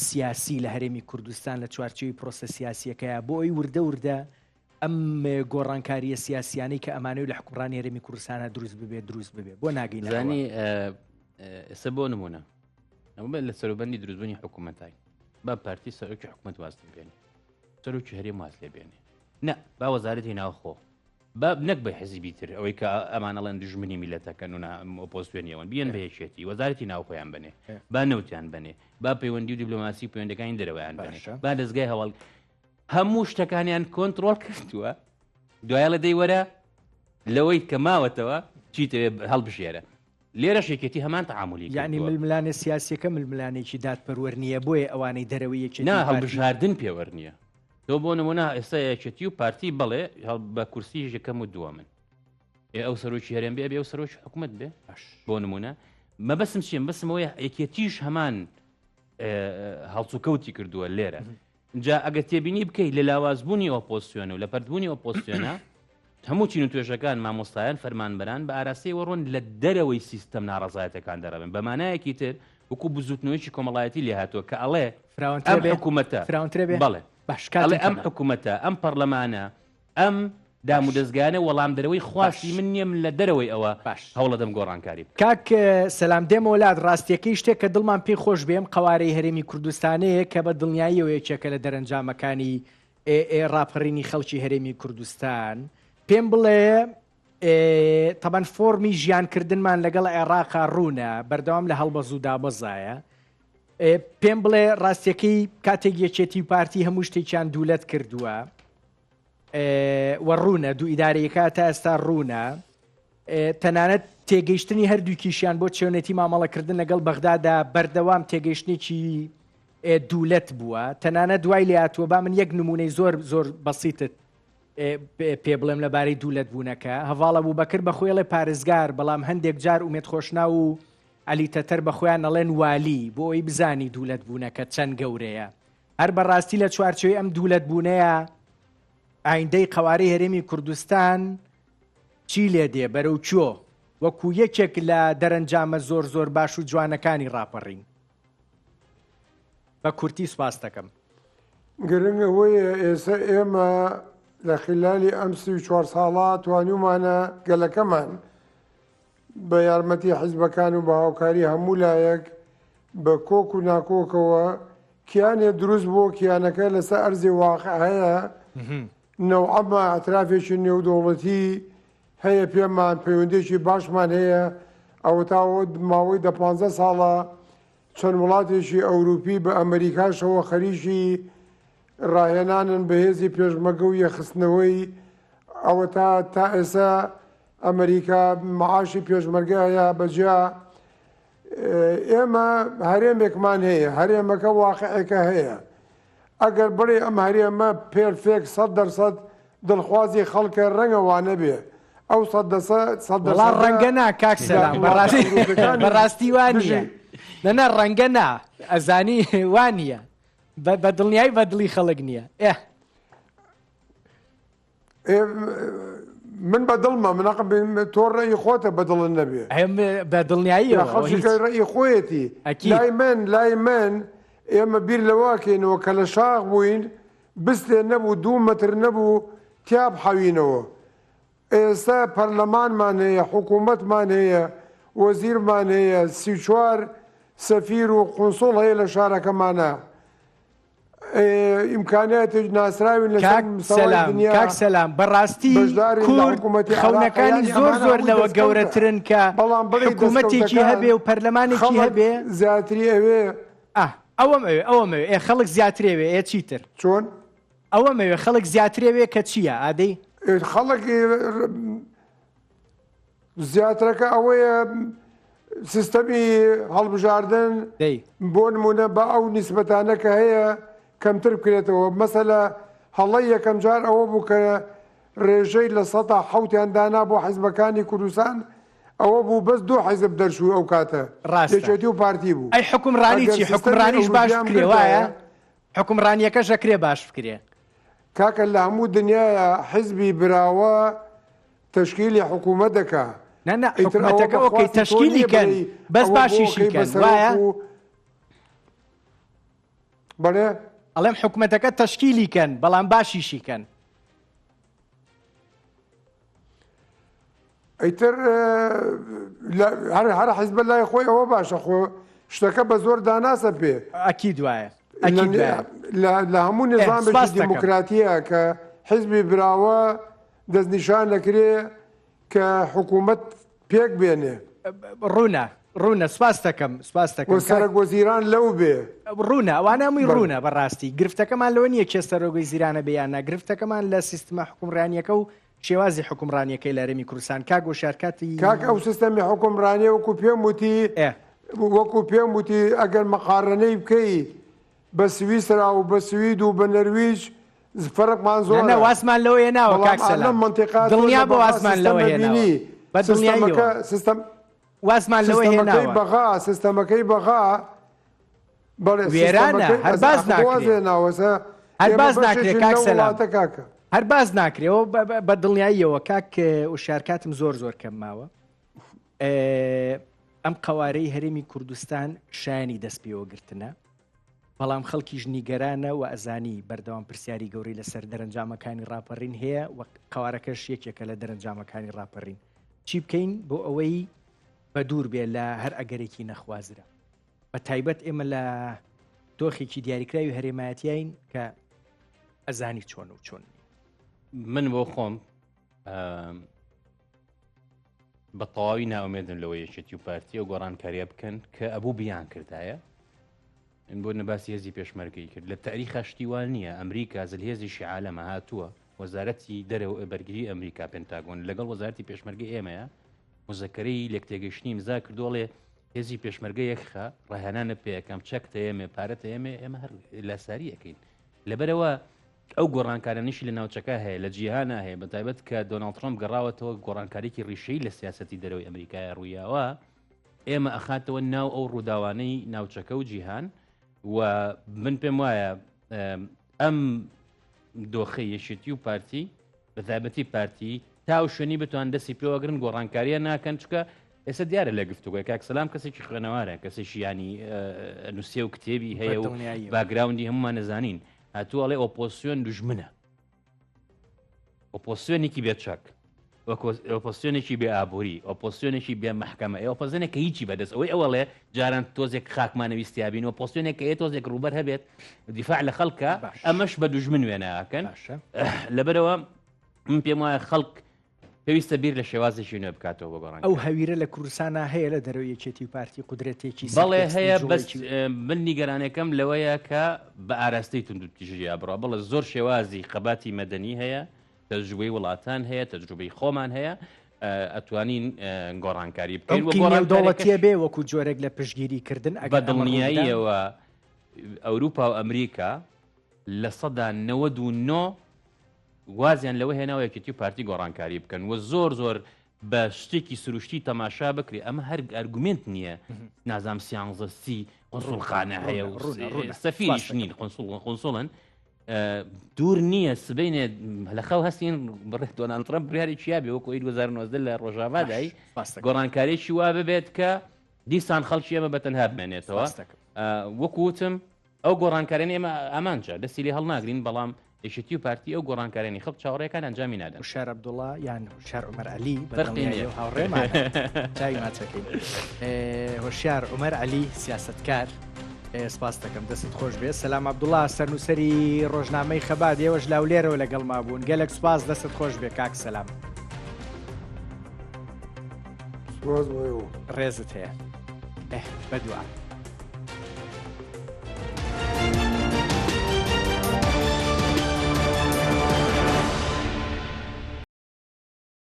سیاسی لە هەرێمی کوردستان لە چوارچێوی پرۆسە سیاسیەکەیە بۆ ئەوی وردە وردە ئەم گۆڕانکاریە سیاسیانەی کە ئەمانەوە لە حکومڕانی هەرێمی کوردستانە دروست ببێت دروست ببێت بۆ ناگەین زانی ئێستا بۆ نمونە ئەمە لە سەروبەندی دروستبوونی حکوومەتای با پارتی سەرۆکی حکوومەت واز لێ بێنێ سەرۆکی هەرێم واز لێ بێنێ نە با وەزارەتی ناوخۆ با نەک بە حزبی تر ئەوەی کە ئەمانەڵێن دژمنی میلەتەکەن و ئۆپۆزسیۆنیەوەن بیەن بە یەکێتی وەزارەتی ناوخۆیان بنێ با نەوتیان بنێ با پەیوەندی و دیبلۆماسی و پەیوەندەکانی دەرەوەیان بنێ با دەستگای هەواڵ هەموو شتەکانیان کۆنتڕۆڵ کردووە دوایڵە دەی وەرە لەوەی کە ماوەتەوە چیتەوێ هەڵبژێرە. لێرەش یەکێتی هەمان تەعامولی یەعنی کردووە. ململانێ سیاسیەکە ململانێکی دادپەروەر نییە بۆیە ئەوانەی دەرەوەی یەکێتی نا و پارتی. هەڵبژاردن پێوەر نییە. تۆ بۆ نمونە ئێستا یەکێتی و پارتی بەڵێ بە کورسی یەکەم و دووەمن. ئێ ئەو سەرۆکی هەرێم بێ ئەبێ ئەو سەرۆکی حکومەت بێ باش. بۆ نمونە مەبەستم چییە مەبەستم ئەوەیە یەکێتیش هەمان هەڵسوکەوتی کردووە لێرە. جا ئەگەر تێبینی بکەیت لە لاوازبوونی ئۆپۆزسیۆن و لە پەرتبوونی ئۆپۆزسیۆنە هەموو چین و توێژەکان مامۆستایان فەرمانبەران بە ئاراستەی وەڕۆن لە دەرەوەی سیستەم ناڕەزایەتەکان دەرەبن بە مانایەکی تر وەکو بزوتنەوەیکی کۆمەڵایەتی لێهاتووە کە ئەڵێ فراوانترە ئەم بێ حکوومەتە فراوانترە بێ بەڵێ باش کاتم ئەڵێ ئەم کەمە. حکوومەتە ئەم پەرلەمانە ئەم دام و باش. دەزگایانە وەڵامدەرەوەی خواستی باش. من نییە من لە دەرەوەی ئەوە باش. هەوڵەدەم گۆڕانکاری بکەم. کاک سەلام دێمەوە لات، ڕاستیەکەی شتێک کە دڵمان پێی خۆش بێ ئەم قەوارەی هەرێمی کوردستانەیە کە بە دڵنیاییەوە یەکێکە لە دەرەنجامەکانی ئێ ئێ ڕاپەڕینی خەڵکی هەرێمی کوردستان. پێم بڵێ ئێ تەبەن فۆڕمی ژیانکردنمان لەگەڵ عێڕاقا ڕوونە، بەردەوام لە هەڵبەز و دابەزایە. ئێ پێم بڵێ ڕاستیەکەی کاتێک یەکێتی و پارتی هەموو شتێکیان دوولەت کردووە، و ڕوونە دوو ئیدارەیەکە تا ئێستا ڕوونە تەنانەت تێگەیشتنی هەردووکیشیان بۆ چێونێتی مامەڵەکردن لەگەڵ بەغدادا بەردەوام تێگەیشتێکی دوولەت بووە تەنانە دوای لاتوە با من یەک نمونەی زۆر زۆر بەسیتت پێ بڵێم لەبارەی دوولەت بوونەکە هەواڵە بوو بەکرد بە خۆیڵێ پارێزگار بەڵام هەندێک جار ئومێت خۆشناو و علی تەتەر بە خۆیان نەڵێن والی بۆ ئەوی بزانی دوولەت بوونەکە چەند گەورەیە هەر بەڕاستی لە چوارچێوەی ئەم دوولەت بوونەیە ئایندەی قەوارەی هەرێمی کوردستان چی لێ دێ بەرەو کوێ وەکو یەکێک لە دەرەنجامە زۆر زۆر باش و جوانەکانی ڕاپەڕین بە کورتی سوپاس دەکەم. گرنگ ئەوەیە ئێستا ئێمە لە خلالی ئەم 34 ساڵە توانیومانە گەلەکەمان بە یارمەتی حیزبەکان و بە هاوکاری هەموو لایەک بە کۆک و ناکۆکەوە کیانێ دروست بووە کیانەکە لەسەر ئەرزی واقع هەیە نەوعەما ئەترافێکی نێودەوڵەتی هەیە پێمان پەیوەندێکی باشمان هەیە ئەوەتا ماوەی دە پانزە ساڵە چەند وڵاتێکی ئەوروپی بە ئەمریکاشەوە خەریکی ڕاهێنانن بە هێزی پێشمەگە و یەخستنەوەی ئەوەتا تا ئێستا ئەمریکا معاشی پێشمەرگە هەیە بەجیا ئێمە هەرێمێکمان هەیە هەرێمەکە واقعێکە هەیە ئەگەر بڵێ ئەم هەرێمە پێرفێک سە دەرسەد دڵخوازی خەڵکە ڕەنگە وانە بێ ئەو سە دەسە سە وەڵا ڕەنگە نا کاک سەلام بەڕاستی بەڕاستی وا نییە نەنا ڕەنگە نا ئەزانی وا نییە بە دڵنیایی بە دڵی خەڵک نییە ئێ من بە دڵمە من حەقم تۆ ڕێی خۆتە بە دڵت نەبێ بە دڵنیاییەوە خەڵکیکە ڕێی خۆیەتی لای من لای من ئێمە بیر لەوەکەینەوە کە لە شاخ بووین بستێ نەبوو دوو مەتر نەبوو تیا بحەوینەوە ئێستا پەرلەمانمان هەیە حکوومەتمان هەیە وەزیرمان هەیە 34 سەفیر و قونسوڵ هەیە لە شارەکەمانە ئیمکانیاتێک ناسراوین لەسەر کاک مستەوای سەلام دنیا کاک سەلام بەڕاستی بەشدارین لە کورد حکوومەتی عێراق خەونەکانی یانی زۆر ئەمانە زۆر هەمووی لەوە دەستکەوتە گەورەترن کە بەڵام بڵێی حکوومەتێکی دەستکەوتەکان هەبێ و پەرلەمانێکی خەڵک هەبێ زیاتری ئەوێ ئا ئەوەم ئەوێ ئەوەم ئەوێ ئێ خەڵک زیاترێ وێ ئێ چیتر چۆن؟ ئەوەم ئەوێ خەڵک زیاترێ وێ کە چییە ئادەی ئێ خەڵک زیاترەکە ئەوەیە سیستەمی هەڵبژاردن بۆ نمونە بە ئەو نیسبەتانە کە هەیە کەمتر بکرێتەوە مەسەلە هەڵەی یەکەم جار ئەوە بوو کە ڕێژەی لە سەدا حەوتیان دانا بۆ حیزبەکانی کوردستان ئەوە بوو بەس دوو حیزب دەرچوو ئەو کاتە ڕاستە یەکێتی و پارتی بوو ئەی حوکمڕانی ئەگەر چی سیستەمی حوکمڕانیش باش ئەوروپیان بکرێ وایە بگرتایە حوکمڕانیەکەش ئەکرێ باش بکرێ کاکە لە هەموو دنیایا حیزبی براوە تەشکیلی حکوومەت دەکا. نا نا ئیتر ئەوە حکومەتەکە بە ئۆکەی خواستی تۆ تەشکیلی نییە کەن بڵێی بەس ئەوە بۆ باشیشی ئەکەی بە کەن سەرۆک وایە؟ و بەڵێ؟ ئەڵێم حکومەتەکە تەشکیلی کەن بەڵام باشیشی کەن. ئیتر هەر هەر حیزبە لای خۆی ئەوە باشە خۆ شتەکە بە زۆر داناسە پێ. ئەکید وایە ئەکید وایە. لە هەموو نیزامێکی سپاس دەکەم. دیموکراتیە کە حیزبی براوە دەستنیشان دەکرێ کە حکوومەت پێک بێنێ. ڕوونە ڕوونە سپاس دەکەم سپاس دەکەم و سەرەک وەزیران لەو بێ. ڕوونە ئەوانە هەمووی ڕوونە بەڕاستی گرفتەکەمان لەوە نییە کێ سەرۆک وەزیرانە بێ یان نا گرفتەکەمان لە سیستمە حوکمڕانییەکە و شێوازی حوکمڕانیەکەی لە هەرێمی کوردستان کاک وشار کاتی کاک ئەو سیستەمی حوکمڕانیە وەکو پێم وتی وەکو پێم وتی ئەگەر مقارنەی بکەی بە سویسرا و بە سوید و بە نەرویج فەرقمان زۆرە. نا وازمان لەوە هێناوە کاک سەلام دڵنیا بە وازمان لەوە هێناوە بە دڵنیاییەوە سیستەم وازمان لەوە سیستەمەکەی بەغا سیستەمەکەی بەغا بەڵێ وێرانە هەر باس ناکرێ هەر باس ناکرێ کاک سەلام هەر باس ناکرێ بە دڵنیاییەوە کاک وشار کاتم زۆر زۆر کەم ماوە ئەم قەوارەی هەرێمی کوردستان شایانی دەست پێوەگرتنە بەڵام خەڵکیش نیگەرانە و ئەزانی بەردەوام پرسیاری گەورەی لەسەر دەرەنجامەکانی ڕاپەڕین هەیە و قەوارەکەش یەکێکە لە دەرەنجامەکانی ڕاپەڕین. چی بکەین بۆ ئەوەی بە دوور بێ لە هەر ئەگەرێکی نەخوازرا؟ بە تایبەت ئێمە لە دۆخێکی دیاریکراوی هەرێمایەتیین کە ئەزانی چۆن و چۆن. من بۆ خۆم بە تەواوی نائومێدم لەوەی یەکێتی و پارتی ئەو گۆڕانکاریە بکەن کە ئەبوو بیان کردایە من بۆ نەباسی هێزی پێشمەرگەی کرد لە تاریخا شتی وا نییە ئەمریکا زلهێزیشی عالەمە هاتووە وەزارەتی دەرەوە بەرگری ئەمریکا پنتاگۆن لەگەڵ وەزارەتی پێشمەرگە ئێمەیە مزەکەرەی لێکتێگەشتنی ئیمزا کردووەڵێ هێزی پێشمەرگە یەکخە ڕاهێنانە پێەکەم چەک تەیەمێ پارە تەیەمێ ئێمە هەر لاساری ئەەکەین لەبەرەوە ئەو گۆڕانکارانەشی لە ناوچەکە هەیە، لە جیهانا هەیە، بەتایبەت کە دۆناڵد ترەمپ گەڕاوەتەوە گۆڕانکاریی ڕیشەیی لە سیاسەتی دەرەوەی ئەمریکایە ڕوویاوە، ئێمە ئەخاتەوە ناو ئەو ڕووداوانەی ناوچەکە و جیهان و من پێم وایە ئەم دۆخەی یەکێتی و پارتی بەتایبەتی پارتی تا و شوێنی بتوان دەستی پێوەگرن گۆڕانکاریە ناکەن چکە ئێستا دیارە لە گفتوگۆی کاک سەلام کەسێکی خوێنەوارە کەسێکی ینی نووسێ و کتێبی هەیە و باگراوندی هەمومان نەزانین هاتوو ئەڵێ ئۆپۆسیۆن دوژمنە ئۆپۆسیۆنێکی بێچەک ئۆپۆسیۆنێکی بێ ئابووری ئۆپۆسیۆنێکی بێ محکەمە ئۆپۆزیۆنێک کە هیچی بەدەست ئەوەی ئەوەڵێ جاران تۆزێک خاکمانەویستیابین ئۆپۆسیۆنێک کە تۆزێک ڕووبەر هەبێت دیفاع لە خەڵکە ئەمەش بە دوژمن وێناکەن لەبەرەوە من پێم وایە خەڵک پێویستە بیر لە شێوازێکی نوێ بکاتەوە بۆ گۆڕان. ئەو هەویرە لە کوردستانا هەیە لە دەرەوەی یەکێتی و پارتی قودرەتێکی بەڵێ سەرکەوتنی هەیە بەس جوڵەیەکی من نیگەرانەکەم لەوەیە کە بە ئاراستەی توندوتیژیا بڕا بەڵێ زۆر شێوازی خەباتی مەدەنی هەیە تەجروبەی وڵاتان هەیە تەجروبەی خۆمان هەیە ئەتوانین گۆڕانکاری بکەین و عومقی گۆڕانکاریەکەش نێودەوڵەتیە بێ وەکو جۆرێک لە پشتگیری کردن بە ئەگەر ئەمە ڕووبدا؟ دڵنیاییەوە ئەوروپا و ئەمریکا 99% وازیان لەوە هێناوە یەکێتی و پارتی گۆڕانکاری بکەن و زۆر زۆر بە شتێکی سروشتی تەماشا بکرێ ئەمە هەر ئەرگومنت نییە نازام سیانزە سی قنسوڵخانە هەیە و سەفیریش نین قنسوڵ قنسوڵن دوور نییە سبینێ لە خەو هەستین بڕێت دۆناڵد ترەمپ بڕیاری چیا بێ وەکو 2019 لە ڕۆژاوادای گۆڕانکاریی وا ببێت کە دیسان خەڵکی ئێمە بە تەنها بمێنێتەوە وەکو وتم ئەو گۆڕانکاریانەی ئێمە ئامانجە دەستی لێ هەڵناگرین، بەڵام یەکێتی و پارتی ئەو گۆڕانکاریانەی خەڵک چاوەڕێکان ئەنجامی نادەن. هوشیار عەبدوڵا یان هوشیار عومەر عەلی بە فەرقی نییە. دڵنیاییەوە هاوڕێمانە چاوی ماچەکەین. هۆشیار عومەر عەلی سیاسەتکار سپاس دەکەم دەستت خۆش بێ. سەلام عەبدوڵا سەرنووسەری ڕۆژنامەی خەبات ئێوەش لاولێرەوە لەگەڵما بوون گەلەک سپاس دەستت خۆش بێ کاک سەلام. سپاس بۆ ئێوە. ڕێزت هەیە. بەدوعا.